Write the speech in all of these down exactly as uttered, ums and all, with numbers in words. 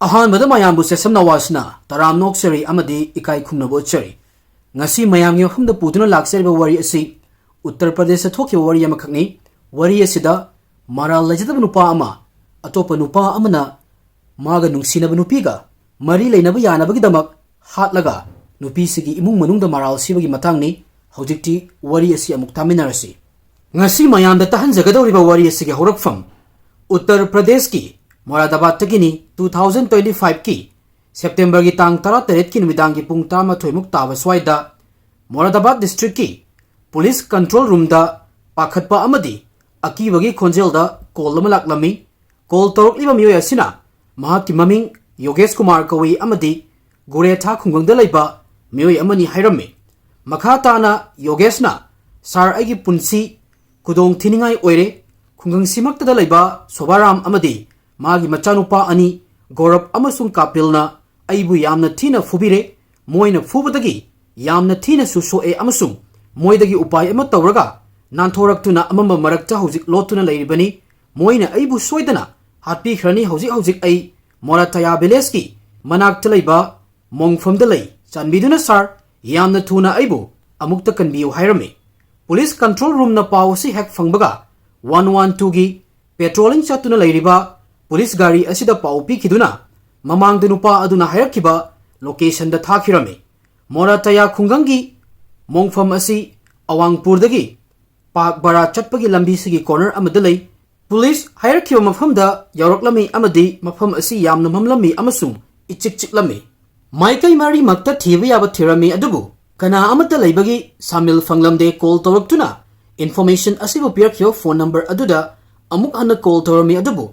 ꯑꯍꯥꯟꯕꯗ ꯃꯌꯥꯝꯕꯨ ꯁꯦꯁꯝ ꯅꯋꯥꯖꯅ ꯇꯔꯥꯝꯅ ꯑꯣꯛꯆꯔꯤ ꯑꯃꯗꯤ ꯏꯀꯥꯏ ꯈꯨꯝꯅꯕ ꯎꯠꯆꯔꯤ꯫ ꯉꯁꯤ ꯃꯌꯥꯝꯒꯤ ꯃꯐꯝꯗ ꯄꯨꯗꯨꯅ ꯂꯥꯛꯆꯔꯤꯕ ꯋꯥꯔꯤ ꯑꯁꯤ ꯎꯠꯇꯔ ꯄ꯭ꯔꯗꯦꯁꯇ ꯊꯣꯛꯈꯤꯕ ꯋꯥꯔꯤ ꯑꯃꯈꯛꯅꯤ꯫ ꯋꯥꯔꯤ ꯑꯁꯤꯗ ꯃꯔꯥꯜ ꯂꯩꯖꯗꯕ ꯅꯨꯄꯥ ꯑꯃ ꯑꯇꯣꯞꯄ ꯅꯨꯄꯥ ꯑꯃꯅ ꯃꯥꯒ ꯅꯨꯡꯁꯤꯅꯕ ꯅꯨꯄꯤꯒ ꯃꯔꯤ ꯂꯩꯅꯕ ꯌꯥꯅꯕꯒꯤꯗꯃꯛ ꯍꯥꯠꯂꯒ ꯅꯨꯄꯤꯁꯤꯒꯤ ꯏꯃꯨꯡ ꯃꯅꯨꯡꯗ ꯃꯔꯥꯜ ꯁꯤꯕꯒꯤ ꯃꯇꯥꯡꯅꯤ꯫ ꯍꯧꯖꯤꯛꯇꯤ ꯋꯥꯔꯤ ꯑꯁꯤ ꯑꯃꯨꯛ ꯇꯥꯃꯤꯟꯅꯔꯁꯤ꯫ ꯉꯁꯤ ꯃꯌꯥꯝꯗ ꯇꯥꯍꯟꯖꯒꯗꯧꯔꯤꯕ ꯋꯥꯔꯤ ꯑꯁꯤꯒꯤ ꯍꯧꯔꯛꯐꯝ ꯎꯠꯇꯔ ꯄ꯭ꯔꯗꯦꯁꯀꯤ ꯃꯣꯔꯥꯗꯥꯕꯥꯗꯇꯒꯤꯅꯤ꯫ Two thousand twenty five ꯀꯤ ꯁꯦꯞꯇꯦꯝꯕꯔꯒꯤ ꯇꯥꯡ ꯇꯔꯥꯇꯔꯦꯠꯀꯤ ꯅꯨꯃꯤꯗꯥꯡꯒꯤ ꯄꯨꯡ ꯇꯔꯥꯃꯥꯊꯣꯏꯃꯨꯛ ꯇꯥꯕ ꯁ꯭ꯋꯥꯏꯗ ꯃꯣꯔꯥꯗꯥꯕꯥꯗ ꯗꯤꯁꯇ꯭ꯔꯤꯛꯀꯤ ꯄꯨꯂꯤꯁ ꯀꯟꯇ꯭ꯔꯣꯜ ꯔꯨꯝꯗ ꯄꯥꯈꯠꯄ ꯑꯃꯗꯤ ꯑꯀꯤꯕꯒꯤ ꯈꯣꯟꯖꯦꯜꯗ ꯀꯣꯜ ꯑꯃ ꯂꯥꯛꯂꯝꯃꯤ꯫ ꯀꯣꯜ ꯇꯧꯔꯛꯂꯤꯕ ꯃꯤꯑꯣꯏ ꯑꯁꯤꯅ ꯃꯍꯥꯛꯀꯤ ꯃꯃꯤꯡ ꯌꯣꯒꯦꯁ ꯀꯨꯃꯥꯔ ꯀꯧꯏ ꯑꯃꯗꯤ ꯒꯨꯔꯦꯊꯥ ꯈꯨꯡꯒꯪꯗ ꯂꯩꯕ ꯃꯤꯑꯣꯏ ꯑꯃꯅꯤ ꯍꯥꯏꯔꯝꯃꯤ꯫ ꯃꯈꯥ ꯇꯥꯅ ꯌꯣꯒꯦꯁꯅ, "ꯁꯥꯔ, ꯑꯩꯒꯤ ꯄꯨꯟꯁꯤ ꯈꯨꯗꯣꯡ ꯊꯤꯅꯤꯡꯉꯥꯏ ꯑꯣꯏꯔꯦ꯫ ꯈꯨꯡꯒꯪꯁꯤꯃꯛꯇꯗ ꯂꯩꯕ ꯁꯣꯚꯥꯔꯥꯝ ꯑꯃꯗꯤ ꯃꯥꯒꯤ ꯃꯆꯥꯅꯨꯄꯥ ꯑꯅꯤ ꯒꯧꯔꯕ ꯑꯃꯁꯨꯡ ꯀꯥꯄꯤꯜꯅ ꯑꯩꯕꯨ ꯌꯥꯝꯅ ꯊꯤꯅ ꯐꯨꯕꯤꯔꯦ꯫ ꯃꯣꯏꯅ ꯐꯨꯕꯗꯒꯤ ꯌꯥꯝꯅ ꯊꯤꯅꯁꯨ ꯁꯣꯛꯑꯦ ꯑꯃꯁꯨꯡ ꯃꯣꯏꯗꯒꯤ ꯎꯄꯥꯏ ꯑꯃ ꯇꯧꯔꯒ ꯅꯥꯟꯊꯣꯔꯛꯇꯨꯅ ꯑꯃꯝꯕ ꯃꯔꯛꯇ ꯍꯧꯖꯤꯛ ꯂꯣꯠꯇꯨꯅ ꯂꯩꯔꯤꯕꯅꯤ꯫ ꯃꯣꯏꯅ ꯑꯩꯕꯨ ꯁꯣꯏꯗꯅ ꯍꯥꯠꯄꯤꯈ꯭ꯔꯅꯤ꯫ ꯍꯧꯖꯤꯛ ꯍꯧꯖꯤꯛ ꯑꯩ ꯃꯣꯔꯥꯇꯌꯥ ꯚꯤꯂꯦꯖꯀꯤ ꯃꯅꯥꯛꯇ ꯂꯩꯕ ꯃꯣꯡꯐꯝꯗ ꯂꯩ꯫ ꯆꯥꯟꯕꯤꯗꯨꯅ ꯁꯥꯔ, ꯌꯥꯝꯅ ꯊꯨꯅ ꯑꯩꯕꯨ ꯑꯃꯨꯛꯇ ꯀꯟꯕꯤꯌꯨ" ꯍꯥꯏꯔꯝꯃꯤ꯫ ꯄꯨꯂꯤꯁ ꯀꯟꯇ꯭ꯔꯣꯜ ꯔꯨꯝꯅ ꯄꯥꯎ ꯑꯁꯤ ꯍꯦꯛ ꯐꯪꯕꯒ ꯋꯥꯟ ꯋꯥꯟ ꯇꯨꯒꯤ ꯄꯦꯇ꯭ꯔꯣꯂꯤꯡ ꯆꯠꯇꯨꯅ ꯂꯩꯔꯤꯕ ꯄꯨꯂꯤꯁ ꯒꯥꯔꯤ ꯑꯁꯤꯗ ꯄꯥꯎ ꯄꯤꯈꯤꯗꯨꯅ ꯃꯃꯥꯡꯗ ꯅꯨꯄꯥ ꯑꯗꯨꯅ ꯍꯥꯏꯔꯛꯈꯤꯕ ꯂꯣꯀꯦꯁꯟꯗ ꯊꯥꯈꯤꯔꯝꯃꯤ꯫ ꯃꯣꯔꯥꯇꯌꯥ ꯈꯨꯡꯒꯪꯒꯤ ꯃꯣꯡꯐꯝ ꯑꯁꯤ ꯑꯋꯥꯡꯄꯨꯔꯗꯒꯤ ꯄꯥꯛ ꯕꯔꯥ ꯆꯠꯄꯒꯤ ꯂꯝꯕꯤꯁꯤꯒꯤ ꯀꯣꯔꯅꯔ ꯑꯃꯗ ꯂꯩ꯫ ꯄꯨꯂꯤꯁ ꯍꯥꯏꯔꯛꯈꯤꯕ ꯃꯐꯝꯗ ꯌꯧꯔꯛꯂꯝꯃꯤ ꯑꯃꯗꯤ ꯃꯐꯝ ꯑꯁꯤ ꯌꯥꯝꯅ ꯃꯝꯂꯝꯃꯤ ꯑꯃꯁꯨꯡ ꯏꯆꯤꯛ ꯆꯤꯛꯂꯝꯃꯤ꯫ ꯃꯥꯏꯀꯩ ꯃꯔꯤꯃꯛꯇ ꯊꯤꯕ ꯌꯥꯕ ꯊꯤꯔꯝꯃꯤ, ꯑꯗꯨꯕꯨ ꯀꯅꯥ ꯑꯃꯠꯇ ꯂꯩꯕꯒꯤ ꯁꯥꯃꯤꯜ ꯐꯪꯂꯝꯗꯦ꯫ ꯀꯣꯜ ꯇꯧꯔꯛꯇꯨꯅ ꯏꯟꯐꯣꯔꯃꯦꯁꯟ ꯑꯁꯤꯕꯨ ꯄꯤꯔꯛꯈꯤꯕ ꯐꯣꯟ ꯅꯝꯕꯔ ꯑꯗꯨꯗ ꯑꯃꯨꯛ ꯍꯟꯅ ꯀꯣꯜ ꯇꯧꯔꯝꯃꯤ, ꯑꯗꯨꯕꯨ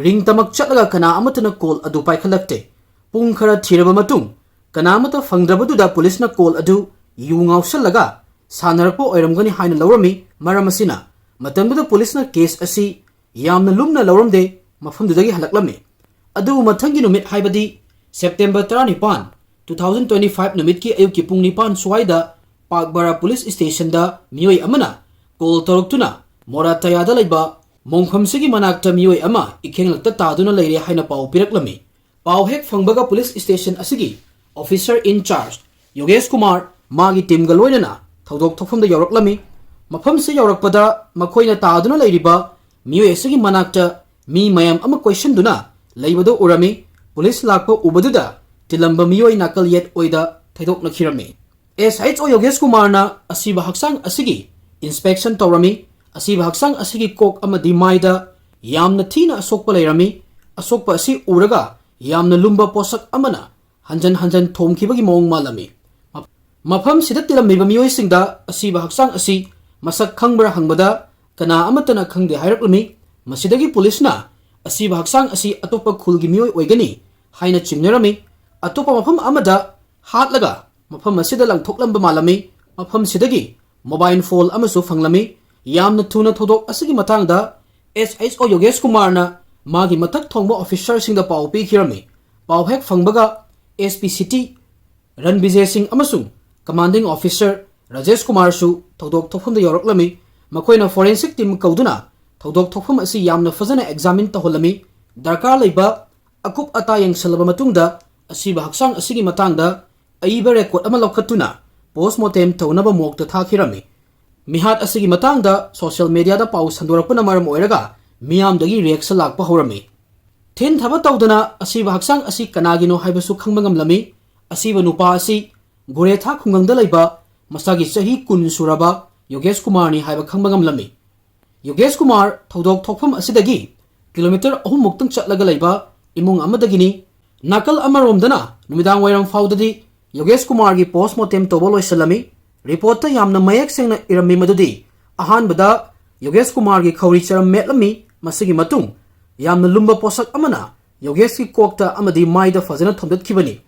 ꯔꯤꯡ ꯇꯃꯛ ꯆꯠꯂꯒ ꯀꯅꯥ ꯑꯃꯠꯇꯅ ꯀꯣꯜ ꯑꯗꯨ ꯄꯥꯏꯈꯠꯂꯛꯇꯦ꯫ ꯄꯨꯡ ꯈꯔ ꯊꯤꯔꯕ ꯃꯇꯨꯡ ꯀꯅꯥ ꯑꯃꯠꯇ ꯐꯪꯗ꯭ꯔꯕꯗꯨꯗ ꯄꯨꯂꯤꯁꯅ ꯀꯣꯜ ꯑꯗꯨ ꯌꯨ ꯉꯥꯎꯁꯜꯂꯒ ꯁꯥꯟꯅꯔꯛꯄ ꯑꯣꯏꯔꯝꯒꯅꯤ ꯍꯥꯏꯅ ꯂꯧꯔꯝꯃꯤ꯫ ꯃꯔꯝ ꯑꯁꯤꯅ ꯃꯇꯝꯗꯨꯗ ꯄꯨꯂꯤꯁꯅ ꯀꯦꯁ ꯑꯁꯤ ꯌꯥꯝꯅ ꯂꯨꯝꯅ ꯂꯧꯔꯝꯗꯦ, ꯃꯐꯝꯗꯨꯗꯒꯤ ꯍꯜꯂꯛꯂꯝꯃꯤ꯫ ꯑꯗꯨꯕꯨ ꯃꯊꯪꯒꯤ ꯅꯨꯃꯤꯠ, ꯍꯥꯏꯕꯗꯤ ꯁꯦꯞꯇꯦꯝꯕꯔ ꯇꯔꯥꯅꯤꯄꯥꯟ, two thousand twenty five ꯅꯨꯃꯤꯠꯀꯤ ꯑꯌꯨꯛꯀꯤ ꯄꯨꯡ ꯅꯤꯄꯥꯟ ꯁ꯭ꯋꯥꯏꯗ ꯄꯥꯛꯕꯔꯥ ꯄꯨꯂꯤꯁ ꯁ꯭ꯇꯦꯁꯟꯗ ꯃꯤꯑꯣꯏ ꯑꯃꯅ ꯀꯣꯜ ꯇꯧꯔꯛꯇꯨꯅ ꯃꯣꯔꯥꯇꯌꯥꯗ ꯂꯩꯕ ꯃꯣꯡꯐꯝꯁꯤꯒꯤ ꯃꯅꯥꯛꯇ ꯃꯤꯑꯣꯏ ꯑꯃ ꯏꯈꯦꯡꯂꯛꯇ ꯇꯥꯗꯨꯅ ꯂꯩꯔꯦ ꯍꯥꯏꯅ ꯄꯥꯎ ꯄꯤꯔꯛꯂꯝꯃꯤ꯫ ꯄꯥꯎ ꯍꯦꯛ ꯐꯪꯕꯒ ꯄꯨꯂꯤꯁ ꯁ꯭ꯇꯦꯁꯟ ꯑꯁꯤꯒꯤ ꯑꯣꯐꯤꯁꯔ ꯏꯟ ꯆꯥꯔꯖ ꯌꯣꯒꯦꯁ ꯀꯨꯃꯥꯔ ꯃꯥꯒꯤ ꯇꯤꯝꯒ ꯂꯣꯏꯅꯅ ꯊꯧꯗꯣꯛ ꯊꯣꯛꯐꯝꯗ ꯌꯧꯔꯛꯂꯝꯃꯤ꯫ ꯃꯐꯝꯁꯤ ꯌꯧꯔꯛꯄꯗ ꯃꯈꯣꯏꯅ ꯇꯥꯗꯨꯅ ꯂꯩꯔꯤꯕ ꯃꯤꯑꯣꯏ ꯑꯁꯤꯒꯤ ꯃꯅꯥꯛꯇ ꯃꯤ ꯃꯌꯥꯝ ꯑꯃ ꯀꯣꯏꯁꯤꯟꯗꯨꯅ ꯂꯩꯕꯗꯨ ꯎꯔꯝꯃꯤ꯫ ꯄꯨꯂꯤꯁ ꯂꯥꯛꯄ ꯎꯕꯗꯨꯗ ꯇꯤꯜꯂꯝꯕ ꯃꯤꯑꯣꯏ ꯅꯥꯀꯜ ꯌꯦꯠ ꯑꯣꯏꯗ ꯊꯩꯗꯣꯛꯅꯈꯤꯔꯝꯃꯤ꯫ ꯑꯦꯁ ꯑꯩꯆ ꯑꯣ ꯌꯣꯒꯦꯁ ꯀꯨꯃꯥꯔꯅ ꯑꯁꯤꯕ ꯍꯛꯆꯥꯡ ꯑꯁꯤꯒꯤ ꯏꯟꯁꯄꯦꯛꯁꯟ ꯇꯧꯔꯝꯃꯤ꯫ ꯑꯁꯤꯕ ꯍꯛꯆꯥꯡ ꯑꯁꯤꯒꯤ ꯀꯣꯛ ꯑꯃꯗꯤ ꯃꯥꯏꯗ ꯌꯥꯝꯅ ꯊꯤꯅ ꯑꯁꯣꯛꯄ ꯂꯩꯔꯝꯃꯤ꯫ ꯑꯁꯣꯛꯄ ꯑꯁꯤ ꯎꯔꯒ ꯌꯥꯝꯅ ꯂꯨꯝꯕ ꯄꯣꯠꯁꯛ ꯑꯃꯅ ꯍꯟꯖꯟ ꯍꯟꯖꯟ ꯊꯣꯝꯈꯤꯕꯒꯤ ꯃꯑꯣꯡ ꯃꯥꯜꯂꯝꯃꯤ꯫ ꯃ-, ꯃꯐꯝꯁꯤꯗ ꯇꯤꯜꯂꯝꯂꯤꯕ ꯃꯤꯑꯣꯏꯁꯤꯡꯗ ꯑꯁꯤꯕ ꯍꯛꯆꯥꯡ ꯑꯁꯤ ꯃꯁꯛ ꯈꯪꯕ꯭ꯔꯥ ꯍꯪꯕꯗ ꯀꯅꯥ ꯑꯃꯠꯇꯅ ꯈꯪꯗꯦ ꯍꯥꯏꯔꯛꯂꯝꯃꯤ꯫ ꯃꯁꯤꯗꯒꯤ ꯄꯨꯂꯤꯁꯅ ꯑꯁꯤꯕ ꯍꯛꯆꯥꯡ ꯑꯁꯤ ꯑꯇꯣꯞꯄ ꯈꯨꯜꯒꯤ ꯃꯤꯑꯣꯏ ꯑꯣꯏꯒꯅꯤ ꯍꯥꯏꯅ ꯆꯤꯡꯅꯔꯝꯃꯤ꯫ ꯑꯇꯣꯞꯄ ꯃꯐꯝ ꯑꯃꯗ ꯍꯥꯠꯂꯒ ꯃꯐꯝ ꯑꯁꯤꯗ ꯂꯪꯊꯣꯛꯂꯝꯕ ꯃꯥꯜꯂꯝꯃꯤ꯫ ꯃꯐꯝꯁꯤꯗꯒꯤ ꯃꯣꯕꯥꯏꯜ ꯐꯣꯟ ꯑꯃꯁꯨ ꯐꯪꯂꯝꯃꯤ꯫ ꯌꯥꯝꯅ ꯊꯨꯅ ꯊꯧꯗꯣꯛ ꯑꯁꯤꯒꯤ ꯃꯇꯥꯡꯗ ꯑꯦꯁ ꯑꯩꯆ ꯑꯣ ꯌꯣꯒꯦꯁ ꯀꯨꯃꯥꯔꯅ ꯃꯥꯒꯤ ꯃꯊꯛ ꯊꯣꯡꯕ ꯑꯣꯐꯤꯁꯔꯁꯤꯡꯗ ꯄꯥꯎ ꯄꯤꯈꯤꯔꯝꯃꯤ꯫ ꯄꯥꯎ ꯍꯦꯛ ꯐꯪꯕꯒ ꯑꯦꯁ ꯄꯤ ꯁꯤꯇꯤ ꯔꯟꯕꯤꯖꯦ ꯁꯤꯡ ꯑꯃꯁꯨꯡ ꯀꯃꯥꯟꯗꯤꯡ ꯑꯣꯐꯤꯁꯔ ꯔꯥꯖꯦꯁ ꯀꯨꯃꯥꯔꯁꯨ ꯊꯧꯗꯣꯛ ꯊꯣꯛꯐꯝꯗ ꯌꯧꯔꯛꯂꯝꯃꯤ꯫ ꯃꯈꯣꯏꯅ ꯐꯣꯔꯦꯟꯁꯤꯛ ꯇꯤꯝ ꯀꯧꯗꯨꯅ ꯊꯧꯗꯣꯛ ꯊꯣꯛꯐꯝ ꯑꯁꯤ ꯌꯥꯝꯅ ꯐꯖꯅ ꯑꯦꯛꯖꯥꯃꯤꯟ ꯇꯧꯍꯜꯂꯝꯃꯤ꯫ ꯗꯔꯀꯥꯔ ꯂꯩꯕ ꯑꯀꯨꯞ ꯑꯇꯥ ꯌꯦꯡꯁꯤꯜꯂꯕ ꯃꯇꯨꯡꯗ ꯑꯁꯤꯕ ꯍꯛꯆꯥꯡ ꯑꯁꯤꯒꯤ ꯃꯇꯥꯡꯗ ꯑꯏꯕ ꯔꯦꯀꯣꯔꯠ ꯑꯃ ꯂꯧꯈꯠꯇꯨꯅ ꯄꯣꯁꯃꯣꯔꯇꯦꯝ ꯇꯧꯅꯕ ꯃꯣꯔꯒꯇ ꯊꯥꯈꯤꯔꯝꯃꯤ꯫ ꯃꯤꯍꯥꯠ ꯑꯁꯤꯒꯤ ꯃꯇꯥꯡꯗ ꯁꯣꯁꯤꯌꯦꯜ ꯃꯦꯗꯤꯌꯥꯗ ꯄꯥꯎ ꯁꯟꯗꯣꯔꯛꯄꯅ ꯃꯔꯝ ꯑꯣꯏꯔꯒ ꯃꯤꯌꯥꯝꯗꯒꯤ ꯔꯤꯌꯦꯛꯁꯟ ꯂꯥꯛꯄ ꯍꯧꯔꯝꯃꯤ꯫ ꯊꯤꯟꯊꯕ ꯇꯧꯗꯅ ꯑꯁꯤꯕ ꯍꯛꯆꯥꯡ ꯑꯁꯤ ꯀꯅꯥꯒꯤꯅꯣ ꯍꯥꯏꯕꯁꯨ ꯈꯪꯕ ꯉꯝꯂꯝꯃꯤ꯫ ꯑꯁꯤꯕ ꯅꯨꯄꯥ ꯑꯁꯤ ꯒꯣꯔꯦꯊꯥ ꯈꯨꯡꯒꯪꯗ ꯂꯩꯕ ꯃꯁꯥꯒꯤ ꯆꯍꯤ ꯀꯨꯟ ꯁꯨꯔꯕ ꯌꯣꯒꯦꯁ ꯀꯨꯃꯥꯔꯅꯤ ꯍꯥꯏꯕ ꯈꯪꯕ ꯉꯝꯂꯝꯃꯤ꯫ ꯌꯣꯒꯦꯁ ꯀꯨꯃꯥꯔ ꯊꯧꯗꯣꯛ ꯊꯣꯛꯐꯝ ꯑꯁꯤꯗꯒꯤ ꯀꯤꯂꯣꯃꯤꯇꯔ ꯑꯍꯨꯝ ꯃꯨꯛꯇꯪ ꯆꯠꯂꯒ ꯂꯩꯕ ꯏꯃꯨꯡ ꯑꯃꯗꯒꯤꯅꯤ꯫ ꯅꯥꯀꯜ ꯑꯃꯔꯣꯝꯗꯅ ꯅꯨꯃꯤꯗꯥꯡ ꯋꯥꯏꯔꯝ ꯐꯥꯎꯗꯗꯤ ꯌꯣꯒꯦꯁ ꯀꯨꯃꯥꯔꯒꯤ ꯄꯣꯁꯃꯣꯔꯇꯦꯝ ꯇꯧꯕ ꯂꯣꯏꯁꯤꯜꯂꯝꯃꯤ꯫ ꯔꯤꯄꯣꯔꯠꯇ ꯌꯥꯝꯅ ꯃꯌꯦꯛ ꯁꯦꯡꯅ ꯏꯔꯝꯃꯤ ꯃꯗꯨꯗꯤ ꯑꯍꯥꯟꯕꯗ ꯌꯣꯒꯦꯁ ꯀꯨꯃꯥꯔꯒꯤ ꯈꯧꯔꯤ ꯆꯔꯝ ꯃꯦꯠꯂꯝꯃꯤ꯫ ꯃꯁꯤꯒꯤ ꯃꯇꯨꯡ ꯌꯥꯝꯅ ꯂꯨꯝꯕ ꯄꯣꯠꯁꯛ ꯑꯃꯅ ꯌꯣꯒꯦꯁꯀꯤ ꯀꯣꯛꯇ ꯑꯃꯗꯤ ꯃꯥꯏꯗ ꯐꯖꯅ ꯊꯣꯝꯗꯠꯈꯤꯕꯅꯤ꯫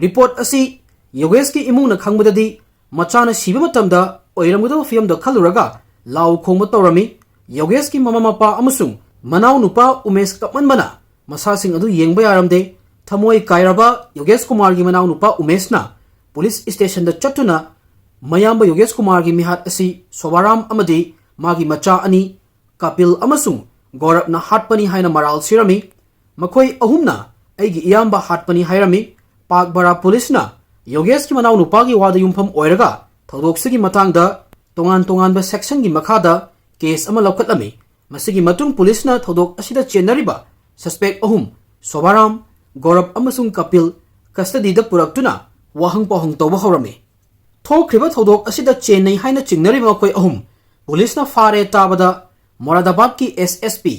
ꯔꯤꯄꯣꯔꯠ ꯑꯁꯤ ꯌꯣꯒꯦꯁꯀꯤ ꯏꯃꯨꯡꯅ ꯈꯪꯕꯗꯗꯤ ꯃꯆꯥꯅ ꯁꯤꯕ ꯃꯇꯝꯗ ꯑꯣꯏꯔꯝꯒꯗꯕ ꯐꯤꯕꯝꯗꯣ ꯈꯜꯂꯨꯔꯒ ꯂꯥꯎ ꯈꯣꯡꯕ ꯇꯧꯔꯝꯃꯤ꯫ ꯌꯣꯒꯦꯁꯀꯤ ꯃꯃꯥ ꯃꯄꯥ ꯑꯃꯁꯨꯡ ꯃꯅꯥꯎ ꯅꯨꯄꯥ ꯎꯃꯦꯁ ꯀꯞꯃꯟꯕꯅ ꯃꯁꯥꯁꯤꯡ ꯑꯗꯨ ꯌꯦꯡꯕ ꯌꯥꯔꯝꯗꯦ꯫ ꯊꯃꯣꯏ ꯀꯥꯏꯔꯕ ꯌꯣꯒꯦꯁ ꯀꯨꯃꯥꯔꯒꯤ ꯃꯅꯥꯎ ꯅꯨꯄꯥ ꯎꯃꯦꯁꯅ ꯄꯨꯂꯤꯁ ꯁ꯭ꯇꯦꯁꯟꯗ ꯆꯠꯇꯨꯅ ꯃꯌꯥꯝꯕ ꯌꯣꯒꯦꯁ ꯀꯨꯃꯥꯔꯒꯤ ꯃꯤꯍꯥꯠ ꯑꯁꯤ ꯁꯣꯕꯥꯔꯥꯝ ꯑꯃꯗꯤ ꯃꯥꯒꯤ ꯃꯆꯥ ꯑꯅꯤ ꯀꯥꯄꯤꯜ ꯑꯃꯁꯨꯡ ꯒꯧꯔꯕꯅ ꯍꯥꯠꯄꯅꯤ ꯍꯥꯏꯅ ꯃꯔꯥꯜ ꯁꯤꯔꯝꯃꯤ꯫ ꯃꯈꯣꯏ ꯑꯍꯨꯝꯅ ꯑꯩꯒꯤ ꯏꯌꯥꯝꯕ ꯍꯥꯠꯄꯅꯤ ꯍꯥꯏꯔꯝꯃꯤ꯫ ꯄꯥꯛ ꯕꯔꯥ ꯄꯨꯂꯤꯁꯅ ꯌꯣꯒꯦꯁꯀꯤ ꯃꯅꯥꯎꯅꯨꯄꯥꯒꯤ ꯋꯥꯗ ꯌꯨꯝꯐꯝ ꯑꯣꯏꯔꯒ ꯊꯧꯗꯣꯛꯁꯤꯒꯤ ꯃꯇꯥꯡꯗ ꯇꯣꯉꯥꯟ ꯇꯣꯉꯥꯟꯕ ꯁꯦꯛꯁꯟꯒꯤ ꯃꯈꯥꯗ ꯀꯦꯁ ꯑꯃ ꯂꯧꯈꯠꯂꯝꯃꯤ꯫ ꯃꯁꯤꯒꯤ ꯃꯇꯨꯡ ꯄꯨꯂꯤꯁꯅ ꯊꯧꯗꯣꯛ ꯑꯁꯤꯗ ꯆꯦꯟꯅꯔꯤꯕ ꯁꯁꯄꯦꯛ ꯑꯍꯨꯝ, ꯁꯣꯚꯥꯔꯥꯝ, ꯒꯧꯔꯕ ꯑꯃꯁꯨꯡ ꯀꯄꯤꯜ, ꯀꯁꯇꯗꯤꯗ ꯄꯨꯔꯛꯇꯨꯅ ꯋꯥꯍꯪ ꯄꯥꯎꯍꯪ ꯇꯧꯕ ꯍꯧꯔꯝꯃꯤ꯫ ꯊꯣꯛꯈ꯭ꯔꯤꯕ ꯊꯧꯗꯣꯛ ꯑꯁꯤꯗ ꯆꯦꯟꯅꯩ ꯍꯥꯏꯅ ꯆꯤꯡꯅꯔꯤꯕ ꯃꯈꯣꯏ ꯑꯍꯨꯝ ꯄꯨꯂꯤꯁꯅ ꯐꯥꯔꯦ ꯇꯥꯕꯗ ꯃꯣꯔꯥꯗꯥꯕꯥꯗꯀꯤ ꯑꯦꯁ ꯑꯦꯁ ꯄꯤ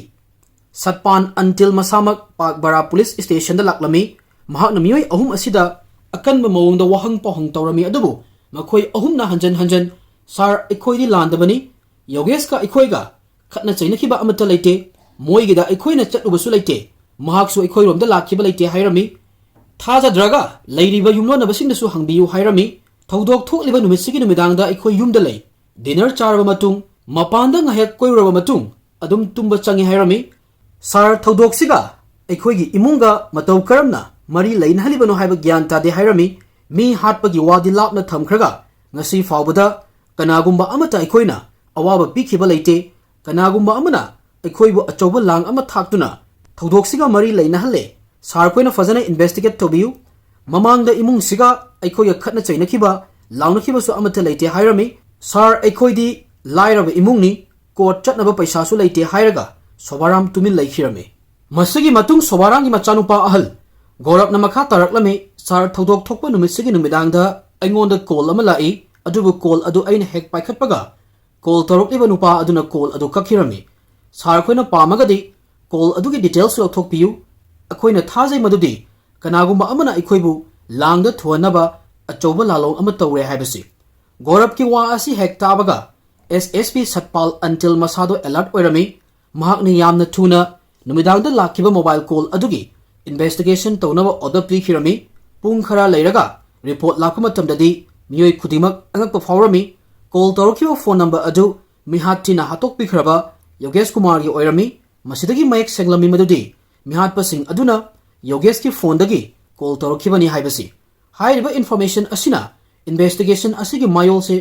ꯁꯠꯄꯥꯟ ꯑꯟꯇꯤꯜ ꯃꯁꯥꯃꯛ ꯄꯥꯛ ꯕꯔꯥ ꯄꯨꯂꯤꯁ ꯁ꯭ꯇꯦꯁꯟꯗ ꯂꯥꯛꯂꯝꯃꯤ꯫ ꯃꯍꯥꯛꯅ ꯃꯤꯑꯣꯏ ꯑꯍꯨꯝ ꯑꯁꯤꯗ ꯑꯀꯟꯕ ꯃꯑꯣꯡꯗ ꯋꯥꯍꯪ ꯄꯥꯎꯍꯪ ꯇꯧꯔꯝꯃꯤ, ꯑꯗꯨꯕꯨ ꯃꯈꯣꯏ ꯑꯍꯨꯝꯅ ꯍꯟꯖꯟ ꯍꯟꯖꯟ, "ꯁꯥꯔ, ꯑꯩꯈꯣꯏꯗꯤ ꯂꯥꯟꯗꯕꯅꯤ, ꯌꯣꯒꯦꯁꯀ ꯑꯩꯈꯣꯏꯒ ꯈꯠꯅ ꯆꯩꯅꯈꯤꯕ ꯑꯃꯠꯇ ꯂꯩꯇꯦ, ꯃꯣꯏꯒꯤꯗ ꯑꯩꯈꯣꯏꯅ ꯆꯠꯂꯨꯕꯁꯨ ꯂꯩꯇꯦ, ꯃꯍꯥꯛꯁꯨ ꯑꯩꯈꯣꯏꯔꯣꯝꯗ ꯂꯥꯛꯈꯤꯕ ꯂꯩꯇꯦ" ꯍꯥꯏꯔꯝꯃꯤ꯫ ꯊꯥꯖꯗ꯭ꯔꯒ ꯂꯩꯔꯤꯕ ꯌꯨꯝꯂꯣꯟꯅꯕꯁꯤꯡꯗꯁꯨ ꯍꯪꯕꯤꯌꯨ ꯍꯥꯏꯔꯝꯃꯤ꯫ ꯊꯧꯗꯣꯛ ꯊꯣꯛꯂꯤꯕ ꯅꯨꯃꯤꯠꯁꯤꯒꯤ ꯅꯨꯃꯤꯗꯥꯡꯗ ꯑꯩꯈꯣꯏ ꯌꯨꯝꯗ ꯂꯩ꯫ ꯗꯤꯅꯔ ꯆꯥꯔꯕ ꯃꯇꯨꯡ, ꯃꯄꯥꯟꯗ ꯉꯥꯏꯍꯥꯛ ꯀꯣꯏꯔꯨꯔꯕ ꯃꯇꯨꯡ ꯑꯗꯨꯝ ꯇꯨꯝꯕ ꯆꯪꯉꯤ ꯍꯥꯏꯔꯝꯃꯤ꯫ "ꯁꯥꯔ, ꯊꯧꯗꯣꯛꯁꯤꯒ ꯑꯩꯈꯣꯏꯒꯤ ꯏꯃꯨꯡꯒ ꯃꯇꯧ ꯀꯔꯝꯅ ꯃꯔꯤ ꯂꯩꯅꯍꯜꯂꯤꯕꯅꯣ ꯍꯥꯏꯕ ꯒ꯭ꯌꯥꯟ ꯇꯥꯗꯦ" ꯍꯥꯏꯔꯝꯃꯤ꯫ ꯃꯤ ꯍꯥꯠꯄꯒꯤ ꯋꯥꯗꯤ ꯂꯥꯞꯅ ꯊꯝꯈ꯭ꯔꯒ ꯉꯁꯤ ꯐꯥꯎꯕꯗ ꯀꯅꯥꯒꯨꯝꯕ ꯑꯃꯠꯇ ꯑꯩꯈꯣꯏꯅ ꯑꯋꯥꯕ ꯄꯤꯈꯤꯕ ꯂꯩꯇꯦ꯫ ꯀꯅꯥꯒꯨꯝꯕ ꯑꯃꯅ ꯑꯩꯈꯣꯏꯕꯨ ꯑꯆꯧꯕ ꯂꯥꯡ ꯑꯃ ꯊꯥꯛꯇꯨꯅ ꯊꯧꯗꯣꯛꯁꯤꯒ ꯃꯔꯤ ꯂꯩꯅꯍꯜꯂꯦ꯫ ꯁꯥꯔ ꯈꯣꯏꯅ ꯐꯖꯅ ꯏꯟꯚꯦꯁꯇꯤꯒꯦꯠ ꯇꯧꯕꯤꯌꯨ꯫ ꯃꯃꯥꯡꯗ ꯏꯃꯨꯡꯁꯤꯒ ꯑꯩꯈꯣꯏꯒ ꯈꯠꯅ ꯆꯩꯅꯈꯤꯕ, ꯂꯥꯎꯅꯈꯤꯕꯁꯨ ꯑꯃꯠꯇ ꯂꯩꯇꯦ ꯍꯥꯏꯔꯝꯃꯤ꯫ "ꯁꯥꯔ, ꯑꯩꯈꯣꯏꯗꯤ ꯂꯥꯏꯔꯕ ꯏꯃꯨꯡꯅꯤ, ꯀꯣꯔꯠ ꯆꯠꯅꯕ ꯄꯩꯁꯥꯁꯨ ꯂꯩꯇꯦ" ꯍꯥꯏꯔꯒ ꯁꯣꯚꯥꯔꯥꯝ ꯇꯨꯃꯤꯟ ꯂꯩꯈꯤꯔꯝꯃꯤ꯫ ꯃꯁꯤꯒꯤ ꯃꯇꯨꯡ ꯁꯣꯚꯥꯔꯥꯝꯒꯤ ꯃꯆꯥꯅꯨꯄꯥ ꯑꯍꯜ ꯒꯧꯔꯕꯅ ꯃꯈꯥ ꯇꯥꯔꯛꯂꯝꯃꯤ, "ꯁꯥꯔ, ꯊꯧꯗꯣꯛ ꯊꯣꯛꯄ ꯅꯨꯃꯤꯠꯁꯤꯒꯤ ꯅꯨꯃꯤꯗꯥꯡꯗ ꯑꯩꯉꯣꯟꯗ ꯀꯣꯜ ꯑꯃ ꯂꯥꯛꯏ, ꯑꯗꯨꯕꯨ ꯀꯣꯜ ꯑꯗꯨ ꯑꯩꯅ ꯍꯦꯛ ꯄꯥꯏꯈꯠꯄꯒ ꯀꯣꯜ ꯇꯧꯔꯛꯂꯤꯕ ꯅꯨꯄꯥ ꯑꯗꯨꯅ ꯀꯣꯜ ꯑꯗꯨ ꯀꯛꯈꯤꯔꯝꯃꯤ꯫ ꯁꯥꯔ ꯈꯣꯏꯅ ꯄꯥꯝꯃꯒꯗꯤ ꯀꯣꯜ ꯑꯗꯨꯒꯤ ꯗꯤꯇꯦꯜꯁ ꯂꯧꯊꯣꯛꯄꯤꯌꯨ꯫ ꯑꯩꯈꯣꯏꯅ ꯊꯥꯖꯩ ꯃꯗꯨꯗꯤ ꯀꯅꯥꯒꯨꯝꯕ ꯑꯃꯅ ꯑꯩꯈꯣꯏꯕꯨ ꯂꯥꯡꯗ ꯊꯨꯍꯟꯅꯕ ꯑꯆꯧꯕ ꯂꯥꯂꯣꯡ ꯑꯃ ꯇꯧꯔꯦ" ꯍꯥꯏꯕꯁꯤ꯫ ꯒꯧꯔꯕꯀꯤ ꯋꯥ ꯑꯁꯤ ꯍꯦꯛ ꯇꯥꯕꯒ ꯑꯦꯁ ꯑꯦꯁ ꯄꯤ ꯁꯠꯄꯥꯜ ꯑꯟꯇꯤꯜ ꯃꯁꯥꯗꯣ ꯑꯦꯂꯔꯠ ꯑꯣꯏꯔꯝꯃꯤ꯫ ꯃꯍꯥꯛꯅ ꯌꯥꯝꯅ ꯊꯨꯅ ꯅꯨꯃꯤꯗꯥꯡꯗ ꯂꯥꯛꯈꯤꯕ ꯃꯣꯕꯥꯏꯜ ꯀꯣꯜ ꯑꯗꯨꯒꯤ ꯏꯟꯚꯦꯁꯇꯤꯒꯦꯁꯟ ꯇꯧꯅꯕ ꯑꯣꯔꯗꯔ ꯄꯤꯈꯤꯔꯝꯃꯤ꯫ ꯄꯨꯡ ꯈꯔ ꯂꯩꯔꯒ ꯔꯤꯄꯣꯔꯠ ꯂꯥꯛꯄ ꯃꯇꯝꯗꯗꯤ ꯃꯤꯑꯣꯏ ꯈꯨꯗꯤꯡꯃꯛ ꯑꯉꯛꯄ ꯐꯥꯎꯔꯝꯃꯤ꯫ ꯀꯣꯜ ꯇꯧꯔꯛꯈꯤꯕ ꯐꯣꯟ ꯅꯝꯕꯔ ꯑꯗꯨ ꯃꯤꯍꯥꯠ ꯊꯤꯅ ꯍꯥꯠꯇꯣꯛꯄꯤꯈ꯭ꯔꯕ ꯌꯣꯒꯦꯁ ꯀꯨꯃꯥꯔꯒꯤ ꯑꯣꯏꯔꯝꯃꯤ꯫ ꯃꯁꯤꯗꯒꯤ ꯃꯌꯦꯛ ꯁꯦꯡꯂꯝꯃꯤ ꯃꯗꯨꯗꯤ ꯃꯤꯍꯥꯠꯄꯁꯤꯡ ꯑꯗꯨꯅ ꯌꯣꯒꯦꯁꯀꯤ ꯐꯣꯟꯗꯒꯤ ꯀꯣꯜ ꯇꯧꯔꯛꯈꯤꯕꯅꯤ ꯍꯥꯏꯕꯁꯤ꯫ ꯍꯥꯏꯔꯤꯕ ꯏꯟꯐꯣꯔꯃꯦꯁꯟ ꯑꯁꯤꯅ ꯏꯟꯚꯦꯁꯇꯤꯒꯦꯁꯟ ꯑꯁꯤꯒꯤ ꯃꯌꯣꯜꯁꯦ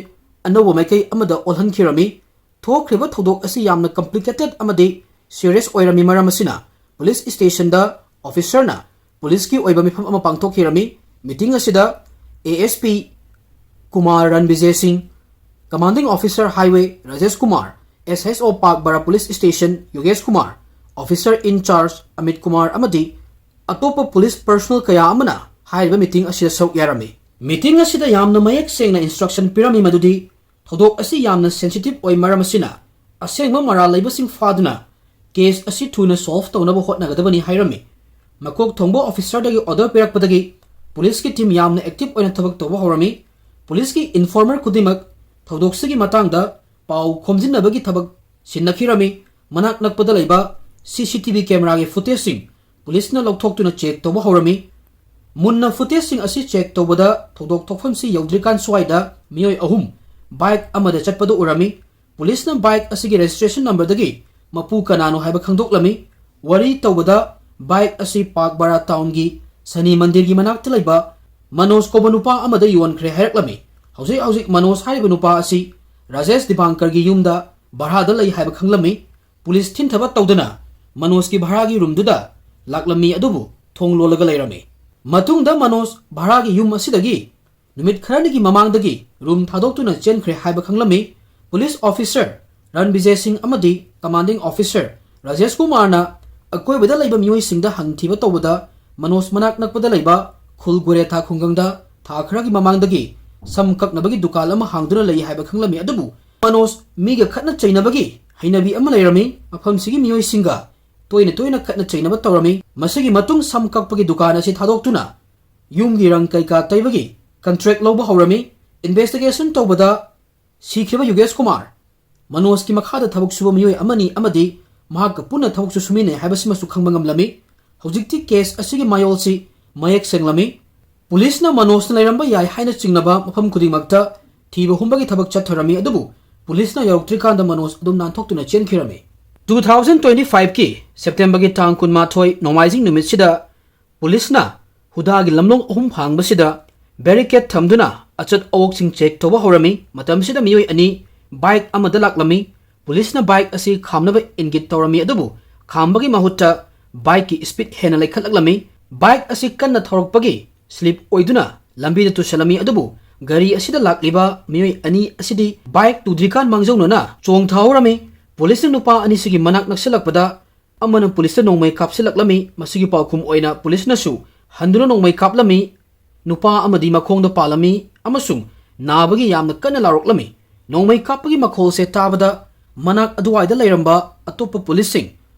ꯑꯅꯧꯕ ꯃꯥꯏꯀꯩ ꯑꯃꯗ ꯑꯣꯜꯍꯟꯈꯤꯔꯝꯃꯤ꯫ ꯊꯣꯛꯈ꯭ꯔꯤꯕ ꯊꯧꯗꯣꯛ ꯑꯁꯤ ꯌꯥꯝꯅ ꯀꯝꯄ꯭ꯂꯤꯀꯦꯇꯦꯗ ꯑꯃꯗꯤ ꯁꯤꯔꯤꯌꯁ ꯑꯣꯏꯔꯝꯃꯤ꯫ ꯃꯔꯝ ꯑꯁꯤꯅ ꯄꯨꯂꯤꯁ ꯁ꯭ꯇꯦꯁꯟꯗ ꯑꯣꯐꯤꯁꯔꯅ ꯄꯨꯂꯤꯁꯀꯤ ꯑꯣꯏꯕ ꯃꯤꯐꯝ ꯑꯃ ꯄꯥꯡꯊꯣꯛꯈꯤꯔꯝꯃꯤ꯫ ꯃꯤꯇꯤꯡ ꯑꯁꯤꯗ ꯑꯦ ꯑꯦꯁ ꯄꯤ ꯀꯨꯃꯥꯔ ꯔꯟꯕꯤꯖꯦ ꯁꯤꯡ, commanding officer highway Rajesh Kumar, ꯑꯦꯁ ꯑꯦꯁ ꯑꯣ ꯄꯥꯛ ꯕꯔꯥ ꯄꯨꯂꯤꯁ ꯁ꯭ꯇꯦꯁꯟ ꯌꯣꯒꯦꯁ ꯀꯨꯃꯥꯔ, ꯑꯣꯐꯤꯁꯔ ꯏꯟ ꯆꯥꯔꯖ ꯑꯃꯤꯠ ꯀꯨꯃꯥꯔ ꯑꯃꯗꯤ ꯑꯇꯣꯞꯄ ꯄꯨꯂꯤꯁ ꯄꯔꯁꯣꯅꯦꯜ ꯀꯌꯥ ꯑꯃꯅ ꯍꯥꯏꯔꯤꯕ ꯃꯤꯇꯤꯡ ꯑꯁꯤꯗ ꯁꯔꯨꯛ ꯌꯥꯔꯝꯃꯤ꯫ ꯃꯤꯇꯤꯡ ꯑꯁꯤꯗ ꯌꯥꯝꯅ ꯃꯌꯦꯛ ꯁꯦꯡꯅ ꯏꯟꯁꯇ꯭ꯔꯛꯁꯟ ꯄꯤꯔꯝꯃꯤ, ꯃꯗꯨꯗꯤ ꯊꯧꯗꯣꯛ ꯑꯁꯤ ꯌꯥꯝꯅ ꯁꯦꯟꯁꯤꯇꯤꯚ ꯑꯣꯏ, ꯃꯔꯝ ꯑꯁꯤꯅ ꯑꯁꯦꯡꯕ ꯃꯔꯥꯜ ꯂꯩꯕꯁꯤꯡ ꯐꯥꯗꯨꯅ ꯀꯦꯁ ꯑꯁꯤ ꯊꯨꯅ ꯁꯣꯜꯚ ꯇꯧꯅꯕ ꯍꯣꯠꯅꯒꯗꯕꯅꯤ ꯍꯥꯏꯔꯝꯃꯤ꯫ ꯃꯀꯣꯛ ꯊꯣꯡꯕ ꯑꯣꯐꯤꯁꯔꯗꯒꯤ ꯑꯣꯔꯗꯔ ꯄꯤꯔꯛꯄꯗꯒꯤ ꯄꯨꯂꯤꯁꯀꯤ ꯇꯤꯝ ꯌꯥꯝꯅ ꯑꯦꯛꯇꯤꯚ ꯑꯣꯏꯅ ꯊꯕꯛ ꯇꯧꯕ ꯍꯧꯔꯝꯃꯤ꯫ ꯄꯨꯂꯤꯁꯀꯤ ꯏꯟꯐꯣꯔꯃꯔ ꯈꯨꯗꯤꯡꯃꯛ ꯊꯧꯗꯣꯛꯁꯤꯒꯤ ꯃꯇꯥꯡꯗ ꯄꯥꯎ ꯈꯣꯝꯖꯤꯟꯅꯕꯒꯤ ꯊꯕꯛ ꯁꯤꯟꯅꯈꯤꯔꯝꯃꯤ꯫ ꯃꯅꯥꯛ ꯅꯛꯄꯗ ꯂꯩꯕ ꯁꯤ ꯁꯤ ꯇꯤ ꯚꯤ ꯀꯦꯃꯦꯔꯥꯒꯤ ꯐꯨꯇꯦꯖꯁꯤꯡ ꯄꯨꯂꯤꯁꯅ ꯂꯧꯊꯣꯛꯇꯨꯅ ꯆꯦꯛ ꯇꯧꯕ ꯍꯧꯔꯝꯃꯤ꯫ ꯃꯨꯟꯅ ꯐꯨꯇꯦꯖꯁꯤꯡ ꯑꯁꯤ ꯆꯦꯛ ꯇꯧꯕꯗ ꯊꯧꯗꯣꯛ ꯊꯣꯛꯐꯝꯁꯤ ꯌꯧꯗ꯭ꯔꯤꯀꯥꯟ ꯁ꯭ꯋꯥꯏꯗ ꯃꯤꯑꯣꯏ ꯑꯍꯨꯝ ꯕꯥꯏꯛ ꯑꯃꯗ ꯆꯠꯄꯗꯨ ꯎꯔꯝꯃꯤ꯫ ꯄꯨꯂꯤꯁꯅ ꯕꯥꯏꯛ ꯑꯁꯤꯒꯤ ꯔꯦꯖꯤꯁꯇ꯭ꯔꯦꯁꯟ ꯅꯝꯕꯔꯗꯒꯤ ꯃꯄꯨ ꯀꯅꯥꯅꯣ ꯍꯥꯏꯕ ꯈꯪꯗꯣꯛꯂꯝꯃꯤ꯫ ꯋꯥꯔꯤ ꯇꯧꯕꯗ ꯕꯥꯏꯛ ꯑꯁꯤ ꯄꯥꯛ ꯕꯔꯥ ꯇꯥꯎꯟꯒꯤ ꯁꯅꯤ ꯃꯟꯗꯤꯔꯒꯤ ꯃꯅꯥꯛꯇ ꯂꯩꯕ ꯃꯅꯣꯖ ꯀꯧꯕ ꯅꯨꯄꯥ ꯑꯃꯗ ꯌꯣꯟꯈ꯭ꯔꯦ ꯍꯥꯏꯔꯛꯂꯝꯃꯤ꯫ ꯍꯧꯖꯤꯛ ꯍꯧꯖꯤꯛ ꯃꯅꯣꯖ ꯍꯥꯏꯔꯤꯕ ꯅꯨꯄꯥ ꯑꯁꯤ ꯔꯥꯖꯦꯁ ꯗꯤꯕꯥꯡꯀꯔꯒꯤ ꯌꯨꯝꯗ ꯚꯔꯥꯗ ꯂꯩ ꯍꯥꯏꯕ ꯈꯪꯂꯝꯃꯤ꯫ ꯄꯨꯂꯤꯁ ꯊꯤꯟꯊꯕ ꯇꯧꯗꯅ ꯃꯅꯣꯖꯀꯤ ꯚꯔꯥꯒꯤ ꯔꯨꯝꯗꯨꯗ ꯂꯥꯛꯂꯝꯃꯤ, ꯑꯗꯨꯕꯨ ꯊꯣꯡ ꯂꯣꯜꯂꯒ ꯂꯩꯔꯝꯃꯤ꯫ ꯃꯇꯨꯡꯗ ꯃꯅꯣꯖ ꯚꯔꯥꯒꯤ ꯌꯨꯝ ꯑꯁꯤꯗꯒꯤ ꯅꯨꯃꯤꯠ ꯈꯔꯅꯤꯒꯤ ꯃꯃꯥꯡꯗꯒꯤ ꯔꯨꯝ ꯊꯥꯗꯣꯛꯇꯨꯅ ꯆꯦꯟꯈ꯭ꯔꯦ ꯍꯥꯏꯕ ꯈꯪꯂꯝꯃꯤ꯫ ꯄꯨꯂꯤꯁ ꯑꯣꯐꯤꯁꯔ ꯔꯟ ꯕꯤꯖꯦ ꯁꯤꯡ ꯑꯃꯗꯤ ꯀꯃꯥꯟꯗꯤꯡ ꯑꯣꯐꯤꯁꯔ ꯔꯥꯖꯦꯁ ꯀꯨꯃꯥꯔꯅ ꯑꯀꯣꯏꯕꯗ ꯂꯩꯕ ꯃꯤꯑꯣꯏꯁꯤꯡꯗ ꯍꯪꯊꯤꯕ ꯇꯧꯕꯗ ꯃꯅꯣꯖ ꯃꯅꯥꯛ ꯅꯛꯄꯗ ꯂꯩꯕ ꯈꯨꯜ ꯒꯣꯔꯦꯊꯥ ꯈꯨꯡꯒꯪꯗ ꯊꯥ ꯈꯔꯒꯤ ꯃꯃꯥꯡꯗꯒꯤ ꯁꯝ ꯀꯛꯅꯕꯒꯤ ꯗꯨꯀꯥꯟ ꯑꯃ ꯍꯥꯡꯗꯨꯅ ꯂꯩ ꯍꯥꯏꯕ ꯈꯪꯂꯝꯃꯤ꯫ ꯑꯗꯨꯕꯨ ꯃꯅꯣꯖ ꯃꯤꯒ ꯈꯠꯅ ꯆꯩꯅꯕꯒꯤ ꯍꯩꯅꯕꯤ ꯑꯃ ꯂꯩꯔꯝꯃꯤ꯫ ꯃꯐꯝꯁꯤꯒꯤ ꯃꯤꯑꯣꯏꯁꯤꯡꯒ ꯇꯣꯏꯅ ꯇꯣꯏꯅ ꯈꯠꯅ ꯆꯩꯅꯕ ꯇꯧꯔꯝꯃꯤ꯫ ꯃꯁꯤꯒꯤ ꯃꯇꯨꯡ ꯁꯝ ꯀꯛꯄꯒꯤ ꯗꯨꯀꯥꯟ ꯑꯁꯤ ꯊꯥꯗꯣꯛꯇꯨꯅ ꯌꯨꯝꯒꯤ ꯔꯪ ꯀꯩꯀꯥ ꯇꯩꯕꯒꯤ ꯀꯟꯇ꯭ꯔꯦꯛ ꯂꯧꯕ ꯍꯧꯔꯝꯃꯤ꯫ ꯏꯟꯚꯦꯁꯇꯤꯒꯦꯁꯟ ꯇꯧꯕꯗ ꯁꯤꯈꯤꯕ ꯌꯨꯒꯦꯁ ꯀꯨꯃꯥꯔ ꯃꯅꯣꯖꯀꯤ ꯃꯈꯥꯗ ꯊꯕꯛ ꯁꯨꯕ ꯃꯤꯑꯣꯏ ꯑꯃꯅꯤ ꯑꯃꯗꯤ ꯃꯍꯥꯛꯀ ꯄꯨꯟꯅ ꯊꯕꯛꯁꯨ ꯁꯨꯃꯤꯟꯅꯩ ꯍꯥꯏꯕꯁꯤꯃꯁꯨ ꯈꯪꯕ ꯉꯝꯂꯝꯃꯤ꯫ ꯍꯧꯖꯤꯛꯇꯤ ꯀꯦꯁ ꯑꯁꯤꯒꯤ ꯃꯌꯣꯜꯁꯤ ꯃꯌꯦꯛ ꯁꯦꯡꯂꯝꯃꯤ꯫ ꯄꯨꯂꯤꯁꯅ ꯃꯅꯣꯖꯅ ꯂꯩꯔꯝꯕ ꯌꯥꯏ ꯍꯥꯏꯅ ꯆꯤꯡꯅꯕ ꯃꯐꯝ ꯈꯨꯗꯤꯡꯃꯛꯇ ꯊꯤꯕ ꯍꯨꯝꯕꯒꯤ ꯊꯕꯛ ꯆꯠꯊꯔꯝꯃꯤ, ꯑꯗꯨꯕꯨ ꯄꯨꯂꯤꯁꯅ ꯌꯧꯔꯛꯇ꯭ꯔꯤꯀꯥꯟꯗ ꯃꯅꯣꯖ ꯑꯗꯨꯝ ꯅꯥꯟꯊꯣꯛꯇꯨꯅ ꯆꯦꯟꯈꯤꯔꯝꯃꯤ꯫ ꯇꯨ ꯊꯥꯎꯖꯟ ꯇ꯭ꯋꯦꯟꯇꯤ ꯐꯥꯏꯚꯀꯤ ꯁꯦꯞꯇꯦꯝꯕꯔꯒꯤ ꯇꯥꯡ ꯀꯨꯟꯃꯥꯊꯣꯏ ꯅꯣꯡꯃꯥꯏꯖꯤꯡ ꯅꯨꯃꯤꯠꯁꯤꯗ ꯄꯨꯂꯤꯁꯅ ꯍꯨꯗꯥꯒꯤ ꯂꯝꯂꯣꯡ ꯑꯍꯨꯝ ꯐꯥꯡꯕꯁꯤꯗ ꯕꯦꯔꯤꯀꯦꯠ ꯊꯝꯗꯨꯅ ꯑꯆꯠ ꯑꯋꯣꯛꯁꯤꯡ ꯆꯦꯛ ꯇꯧꯕ ꯍꯧꯔꯝꯃꯤ꯫ ꯃꯇꯝꯁꯤꯗ ꯃꯤꯑꯣꯏ ꯑꯅꯤ ꯕꯥꯏꯛ ꯑꯃꯗ ꯂꯥꯛꯂꯝꯃꯤ꯫ ꯄꯨꯂꯤꯁꯅ ꯕꯥꯏꯛ ꯑꯁꯤ ꯈꯥꯝꯅꯕ ꯏꯪꯒꯤꯠ ꯇꯧꯔꯝꯃꯤ, ꯑꯗꯨꯕꯨ ꯈꯥꯝꯕꯒꯤ ꯃꯍꯨꯠꯇ ꯕꯥꯏꯛꯀꯤ ꯁ꯭ꯄꯤꯗ ꯍꯦꯟꯅ ꯂꯩꯈꯠꯂꯛꯂꯝꯃꯤ꯫ ꯕꯥꯏꯛ ꯑꯁꯤ ꯀꯟꯅ ꯊꯧꯔꯛꯄꯒꯤ ꯁ꯭ꯂꯤꯞ ꯑꯣꯏꯗꯨꯅ ꯂꯝꯕꯤꯗ ꯇꯨꯁꯜꯂꯝꯃꯤ꯫ ꯑꯗꯨꯕꯨ ꯒꯥꯔꯤ ꯑꯁꯤꯗ ꯂꯥꯛꯂꯤꯕ ꯃꯤꯑꯣꯏ ꯑꯅꯤ ꯑꯁꯤꯗꯤ ꯕꯥꯏꯛ ꯇꯨꯗ꯭ꯔꯤꯀꯥꯟ ꯃꯥꯡꯖꯧꯅꯅ ꯆꯣꯡꯊꯍꯧꯔꯝꯃꯤ꯫ ꯄꯨꯂꯤꯁꯅ ꯅꯨꯄꯥ ꯑꯅꯤꯁꯤꯒꯤ ꯃꯅꯥꯛ ꯅꯛꯁꯤꯜꯂꯛꯄꯗ ꯑꯃꯅ ꯄꯨꯂꯤꯁꯇ ꯅꯣꯡꯃꯩ ꯀꯥꯞꯁꯤꯜꯂꯛꯂꯝꯃꯤ꯫ ꯃꯁꯤꯒꯤ ꯄꯥꯎꯈꯨꯝ ꯑꯣꯏꯅ ꯄꯨꯂꯤꯁꯅꯁꯨ ꯍꯟꯗꯨꯅ ꯅꯣꯡꯃꯩ ꯀꯥꯞꯂꯝꯃꯤ꯫ ꯅꯨꯄꯥ ꯑꯃꯗꯤ ꯃꯈꯣꯡꯗ ꯄꯥꯜꯂꯝꯃꯤ ꯑꯃꯁꯨꯡ ꯅꯥꯕꯒꯤ ꯌꯥꯝꯅ ꯀꯟꯅ ꯂꯥꯎꯔꯛꯂꯝꯃꯤ꯫ ꯅꯣꯡꯃꯩ ꯀꯥꯞꯄꯒꯤ ꯃꯈꯣꯜꯁꯦ ꯇꯥꯕꯗ ꯃꯅꯥꯛ ꯑꯗꯨꯋꯥꯏꯗ ꯂꯩꯔꯝꯕ ꯑꯇꯣꯞꯄ ꯄꯨꯂꯤꯁꯁꯤꯡ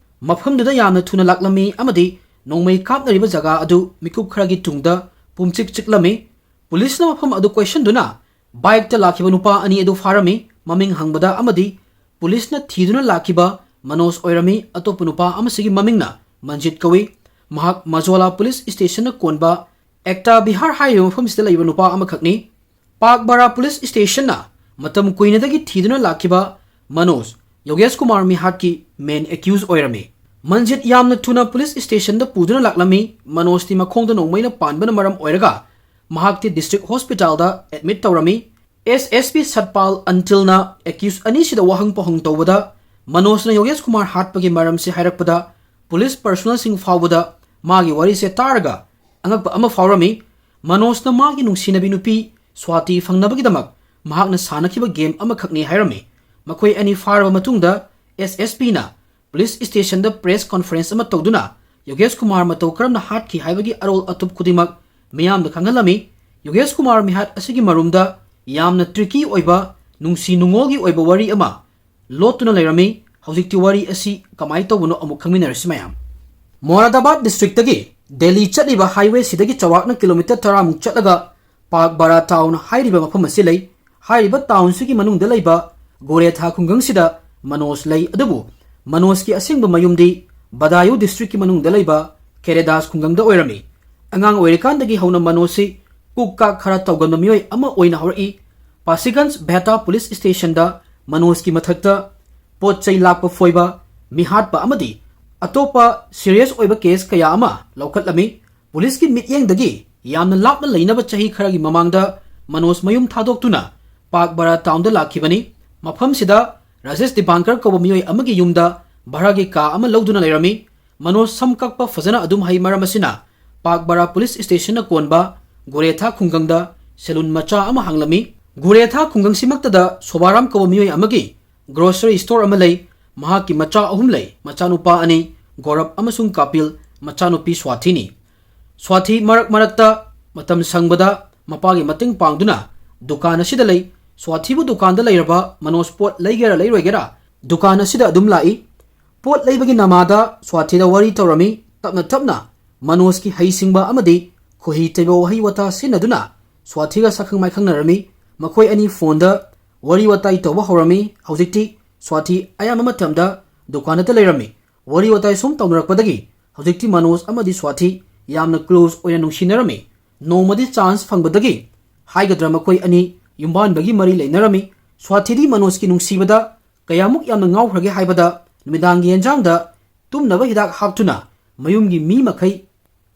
ꯃꯐꯝꯗꯨꯗ ꯌꯥꯝꯅ ꯊꯨꯅ ꯂꯥꯛꯂꯝꯃꯤ ꯑꯃꯗꯤ ꯅꯣꯡꯃꯩ ꯀꯥꯞꯅꯔꯤꯕ ꯖꯒꯥ ꯑꯗꯨ ꯃꯤꯀꯨꯞ ꯈꯔꯒꯤ ꯇꯨꯡꯗ ꯄꯨꯝꯆꯤꯛ ꯆꯤꯛꯂꯝꯃꯤ꯫ ꯄꯨꯂꯤꯁꯅ ꯃꯐꯝ ꯑꯗꯨ ꯀꯣꯏꯁꯤꯟꯗꯨꯅ ꯕꯥꯏꯛꯇ ꯂꯥꯛꯈꯤꯕ ꯅꯨꯄꯥ ꯑꯅꯤ ꯑꯗꯨ ꯐꯥꯔꯝꯃꯤ꯫ ꯃꯃꯤꯡ ꯍꯪꯕꯗ ꯑꯃꯗꯤ ꯄꯨꯂꯤꯁꯅ ꯊꯤꯗꯨꯅ ꯂꯥꯛꯈꯤꯕ ꯃꯅꯣꯖ ꯑꯣꯏꯔꯝꯃꯤ꯫ ꯑꯇꯣꯞꯄ ꯅꯨꯄꯥ ꯑꯃꯁꯤꯒꯤ ꯃꯃꯤꯡꯅ ꯃꯟꯖꯤꯠ ꯀꯧꯏ꯫ ꯃꯍꯥꯛ ꯃꯖꯣꯂꯥ ꯄꯨꯂꯤꯁ ꯁ꯭ꯇꯦꯁꯟꯅ ꯀꯣꯟꯕ ꯑꯦꯛꯇꯥ ꯕꯤꯍꯥꯔ ꯍꯥꯏꯔꯤꯕ ꯃꯐꯝꯁꯤꯗ ꯂꯩꯕ ꯅꯨꯄꯥ ꯑꯃꯈꯛꯅꯤ꯫ ꯄꯥꯛ ꯕꯥꯔꯥ ꯄꯨꯂꯤꯁ ꯁ꯭ꯇꯦꯁꯟꯅ ꯃꯇꯝ ꯀꯨꯏꯅꯗꯒꯤ ꯊꯤꯗꯨꯅ ꯂꯥꯛꯈꯤꯕ ꯃꯅꯣꯖ ꯌꯣꯒꯦꯁ ꯀꯨꯃꯥꯔ ꯃꯤꯍꯥꯠꯀꯤ ꯃꯦꯟ ꯑꯦꯀ꯭ꯌꯨꯖ ꯑꯣꯏꯔꯝꯃꯤ꯫ ꯃꯟꯖꯤꯠ ꯌꯥꯝꯅ ꯊꯨꯅ ꯄꯨꯂꯤꯁ ꯁ꯭ꯇꯦꯁꯟꯗ ꯄꯨꯗꯨꯅ ꯂꯥꯛꯂꯝꯃꯤ꯫ ꯃꯅꯣꯖꯇꯤ ꯃꯈꯣꯡꯗ ꯅꯣꯡꯃꯩꯅ ꯄꯥꯟꯕꯅ ꯃꯔꯝ ꯑꯣꯏꯔꯒ ꯃꯍꯥꯛꯇꯤ ꯗꯤꯁꯇ꯭ꯔꯤꯛ ꯍꯣꯁꯄꯤꯇꯥꯜꯗ ꯑꯦꯗꯃꯤꯠ ꯇꯧꯔꯝꯃꯤ꯫ ꯑꯦꯁ ꯑꯦꯁ ꯄꯤ ꯁꯠꯄꯥꯜ ꯑꯟꯇꯤꯜꯅ ꯑꯦꯀ꯭ꯌꯨꯖ ꯑꯅꯤꯁꯤꯗ ꯋꯥꯍꯪ ꯄꯥꯎꯍꯪ ꯇꯧꯕꯗ ꯃꯅꯣꯖꯅ ꯌꯣꯒꯦꯁ ꯀꯨꯃꯥꯔ ꯍꯥꯠꯄꯒꯤ ꯃꯔꯝꯁꯤ ꯍꯥꯏꯔꯛꯄꯗ ꯄꯨꯂꯤꯁ ꯄꯔꯁꯣꯅꯦꯜꯁꯤꯡ ꯐꯥꯎꯕꯗ ꯃꯥꯒꯤ ꯋꯥꯔꯤꯁꯦ ꯇꯥꯔꯒ ꯑꯉꯛꯄ ꯑꯃ ꯐꯥꯎꯔꯝꯃꯤ꯫ ꯃꯅꯣꯖꯅ ꯃꯥꯒꯤ ꯅꯨꯡꯁꯤꯅꯕꯤ ꯅꯨꯄꯤ ꯁ꯭ꯋꯥꯇꯤ ꯐꯪꯅꯕꯒꯤꯗꯃꯛ ꯃꯍꯥꯛꯅ ꯁꯥꯟꯅꯈꯤꯕ ꯒꯦꯝ ꯑꯃꯈꯛꯅꯤ ꯍꯥꯏꯔꯝꯃꯤ꯫ ꯃꯈꯣꯏ ꯑꯅꯤ ꯐꯥꯔꯕ ꯃꯇꯨꯡꯗ ꯑꯦꯁ ꯑꯦꯁ ꯄꯤꯅ ꯄꯨꯂꯤꯁ ꯁ꯭ꯇꯦꯁꯟꯗ ꯄ꯭ꯔꯦꯁ ꯀꯣꯟꯐꯔꯦꯟꯁ ꯑꯃ ꯇꯧꯗꯨꯅ ꯌꯣꯒꯦꯁ ꯀꯨꯃꯥꯔ ꯃꯇꯧ ꯀꯔꯝꯅ ꯍꯥꯠꯈꯤ ꯍꯥꯏꯕꯒꯤ ꯑꯔꯣꯜ ꯑꯇꯨꯞ ꯈꯨꯗꯤꯡꯃꯛ ꯃꯤꯌꯥꯝꯗ ꯈꯪꯍꯜꯂꯝꯃꯤ꯫ ꯌꯣꯒꯦꯁ ꯀꯨꯃꯥꯔ ꯃꯤꯍꯥꯠ ꯑꯁꯤꯒꯤ ꯃꯔꯨꯝꯗ ꯌꯥꯝꯅ ꯇ꯭ꯔꯤꯀꯤ ꯑꯣꯏꯕ ꯅꯨꯡꯁꯤ ꯅꯨꯡꯉꯣꯜꯒꯤ ꯑꯣꯏꯕ ꯋꯥꯔꯤ ꯑꯃ ꯂꯣꯠꯇꯨꯅ ꯂꯩꯔꯝꯃꯤ꯫ ꯍꯧꯖꯤꯛꯇꯤ ꯋꯥꯔꯤ ꯑꯁꯤ ꯀꯃꯥꯏꯅ ꯇꯧꯕꯅꯣ ꯑꯃꯨꯛ ꯈꯪꯃꯤꯟꯅꯔꯁꯤ ꯃꯌꯥꯝ꯫ ꯃꯣꯔꯥꯗꯥꯕꯥꯗ ꯗꯤꯁꯇ꯭ꯔꯤꯛꯇꯒꯤ ꯗꯦꯜꯂꯤ ꯆꯠꯂꯤꯕ ꯍꯥꯏꯋꯦ ꯁꯤꯗꯒꯤ ꯆꯥꯎꯔꯥꯛꯅ ꯀꯤꯂꯣꯃꯤꯇꯔ ꯇꯔꯥꯃꯨꯛ ꯆꯠꯂꯒ ꯄꯥꯛ ꯕꯥꯔꯥ ꯇꯥꯎꯟ ꯍꯥꯏꯔꯤꯕ ꯃꯐꯝ ꯑꯁꯤ ꯂꯩ꯫ ꯍꯥꯏꯔꯤꯕ ꯇꯥꯎꯟꯁꯤꯒꯤ ꯃꯅꯨꯡꯗ ꯂꯩꯕ ꯒꯣꯔꯦꯊꯥ ꯈꯨꯡꯒꯪꯁꯤꯗ ꯃꯅꯣꯖ ꯂꯩ꯫ ꯑꯗꯨꯕꯨ ꯃꯅꯣꯖꯀꯤ ꯑꯁꯦꯡꯕ ꯃꯌꯨꯝꯗꯤ ꯕꯗꯥꯌꯨ ꯗꯤꯁꯇ꯭ꯔꯤꯛꯀꯤ ꯃꯅꯨꯡꯗ ꯂꯩꯕ ꯀꯦꯔꯦꯗꯥꯁ ꯈꯨꯡꯒꯪꯗ ꯑꯣꯏꯔꯝꯃꯤ꯫ ꯑꯉꯥꯡ ꯑꯣꯏꯔꯤꯀꯥꯟꯗꯒꯤ ꯍꯧꯅ ꯃꯅꯣꯖꯁꯤ ꯀꯨꯛ ꯀꯥꯛ ꯈꯔ ꯇꯧꯒꯟꯕ ꯃꯤꯑꯣꯏ ꯑꯃ ꯑꯣꯏꯅ ꯍꯧꯔꯛꯏ꯫ ꯄꯥꯁꯤꯒꯟꯖ ꯚꯦꯇꯥ ꯄꯨꯂꯤꯁ ꯁ꯭ꯇꯦꯁꯟꯗ ꯃꯅꯣꯖꯀꯤ ꯃꯊꯛꯇ ꯄꯣꯠ ꯆꯩ ꯂꯥꯛꯄ ꯐꯣꯏꯕ, ꯃꯤꯍꯥꯠꯄ ꯑꯃꯗꯤ ꯑꯇꯣꯞꯄ ꯁꯤꯔꯤꯌꯁ ꯑꯣꯏꯕ ꯀꯦꯁ ꯀꯌꯥ ꯑꯃ ꯂꯧꯈꯠꯂꯝꯃꯤ꯫ ꯄꯨꯂꯤꯁꯀꯤ ꯃꯤꯠꯌꯦꯡꯗꯒꯤ ꯌꯥꯝꯅ ꯂꯥꯞꯅ ꯂꯩꯅꯕ ꯆꯍꯤ ꯈꯔꯒꯤ ꯃꯃꯥꯡꯗ ꯃꯅꯣꯖ ꯃꯌꯨꯝ ꯊꯥꯗꯣꯛꯇꯨꯅ ꯄꯥꯛ ꯕꯔꯥ ꯇꯥꯎꯟꯗ ꯂꯥꯛꯈꯤꯕꯅꯤ꯫ ꯃꯐꯝꯁꯤꯗ ꯔꯥꯖꯦꯁ ꯗꯤꯕꯥꯡꯀꯔ ꯀꯧꯕ ꯃꯤꯑꯣꯏ ꯑꯃꯒꯤ ꯌꯨꯝꯗ ꯚꯔꯥꯒꯤ ꯀꯥ ꯑꯃ ꯂꯧꯗꯨꯅ ꯂꯩꯔꯝꯃꯤ꯫ ꯃꯅꯣꯖ ꯁꯝ ꯀꯛꯄ ꯐꯖꯅ ꯑꯗꯨꯝ ꯍꯩ, ꯃꯔꯝ ꯑꯁꯤꯅ ꯄꯥꯛ ꯕꯔꯥ ꯄꯨꯂꯤꯁ ꯁ꯭ꯇꯦꯁꯟꯅ ꯀꯣꯟꯕ ꯒꯣꯔꯦꯊꯥ ꯈꯨꯡꯒꯪꯗ ꯁꯦꯂꯨꯟ ꯃꯆꯥ ꯑꯃ ꯍꯥꯡꯂꯝꯃꯤ꯫ ꯒꯣꯔꯦꯊꯥ ꯈꯨꯡꯒꯪꯁꯤꯃꯛꯇꯗ ꯁꯣꯕꯥꯔꯥꯝ ꯀꯧꯕ ꯃꯤꯑꯣꯏ ꯑꯃꯒꯤ ꯒ꯭ꯔꯣꯁꯔꯤ ꯁ꯭ꯇꯣꯔ ꯑꯃ ꯂꯩ꯫ ꯃꯍꯥꯛꯀꯤ ꯃꯆꯥ ꯑꯍꯨꯝ ꯂꯩ, ꯃꯆꯥꯅꯨꯄꯥ ꯑꯅꯤ, ꯒꯧꯔꯕ ꯑꯃꯁꯨꯡ ꯀꯥꯄꯤꯜ, ꯃꯆꯥꯅꯨꯄꯤ ꯁ꯭ꯋꯥꯊꯤꯅꯤ꯫ ꯁ꯭ꯋꯥꯊꯤ ꯃꯔꯛ ꯃꯔꯛꯇ ꯃꯇꯝ ꯁꯪꯕꯗ ꯃꯄꯥꯒꯤ ꯃꯇꯦꯡ ꯄꯥꯡꯗꯨꯅ ꯗꯨꯀꯥꯟ ꯑꯁꯤꯗ ꯂꯩ꯫ ꯁ꯭ꯋꯥꯊꯤꯕꯨ ꯗꯨꯀꯥꯟꯗ ꯂꯩꯔꯕ ꯃꯅꯣꯖ ꯄꯣꯠ ꯂꯩꯒꯦꯔꯥ ꯂꯩꯔꯣꯏꯒꯦꯔꯥ ꯗꯨꯀꯥꯟ ꯑꯁꯤꯗ ꯑꯗꯨꯝ ꯂꯥꯛꯏ꯫ ꯄꯣꯠ ꯂꯩꯕꯒꯤ ꯅꯃꯥꯗ ꯁ꯭ꯋꯥꯊꯤꯗ ꯋꯥꯔꯤ ꯇꯧꯔꯝꯃꯤ꯫ ꯇꯞꯅ ꯇꯞꯅ ꯃꯅꯣꯖꯀꯤ ꯍꯩꯁꯤꯡꯕ ꯑꯃꯗꯤ ꯈꯣꯏꯍꯤ ꯇꯩꯕ ꯋꯥꯍꯩ ꯋꯥꯇꯥ ꯁꯤꯖꯤꯟꯅꯗꯨꯅ ꯁ꯭ꯋꯥꯊꯤꯒ ꯁꯛꯈꯪ ꯃꯥꯏꯈꯪꯅꯔꯝꯃꯤ꯫ ꯃꯈꯣꯏ ꯑꯅꯤ ꯐꯣꯟꯗ ꯋꯥꯔꯤ ꯋꯥꯇꯥꯏ ꯇꯧꯕ ꯍꯧꯔꯝꯃꯤ꯫ ꯍꯧꯖꯤꯛꯇꯤ ꯁ꯭ꯋꯥꯊꯤ ꯑꯌꯥꯝꯕ ꯃꯇꯝꯗ ꯗꯨꯀꯥꯟꯗꯇ ꯂꯩꯔꯝꯃꯤ꯫ ꯋꯥꯔꯤ ꯋꯥꯇꯥꯏ ꯁꯨꯝ ꯇꯧꯅꯔꯛꯄꯗꯒꯤ ꯍꯧꯖꯤꯛꯇꯤ ꯃꯅꯣꯖ ꯑꯃꯗꯤ ꯁ꯭ꯋꯥꯊꯤ ꯌꯥꯝꯅ ꯀ꯭ꯂꯣꯖ ꯑꯣꯏꯅ ꯅꯨꯡꯁꯤꯅꯔꯝꯃꯤ꯫ ꯅꯣꯡꯃꯗꯤ ꯆꯥꯟꯁ ꯐꯪꯕꯗꯒꯤ ꯍꯥꯏꯒꯗ꯭ꯔꯥ, ꯃꯈꯣꯏ ꯑꯅꯤ ꯌꯨꯝꯕꯥꯟꯕꯒꯤ ꯃꯔꯤ ꯂꯩꯅꯔꯝꯃꯤ꯫ ꯁ꯭ꯋꯥꯊꯤꯗꯤ ꯃꯅꯣꯖꯀꯤ ꯅꯨꯡꯁꯤꯕꯗ ꯀꯌꯥꯃꯨꯛ ꯌꯥꯝꯅ ꯉꯥꯎꯈ꯭ꯔꯒꯦ ꯍꯥꯏꯕꯗ, ꯅꯨꯃꯤꯗꯥꯡꯒꯤ ꯌꯦꯟꯖꯥꯡꯗ ꯇꯨꯝꯅꯕ ꯍꯤꯗꯥꯛ ꯍꯥꯞꯇꯨꯅ ꯃꯌꯨꯝꯒꯤ ꯃꯤ ꯃꯈꯩ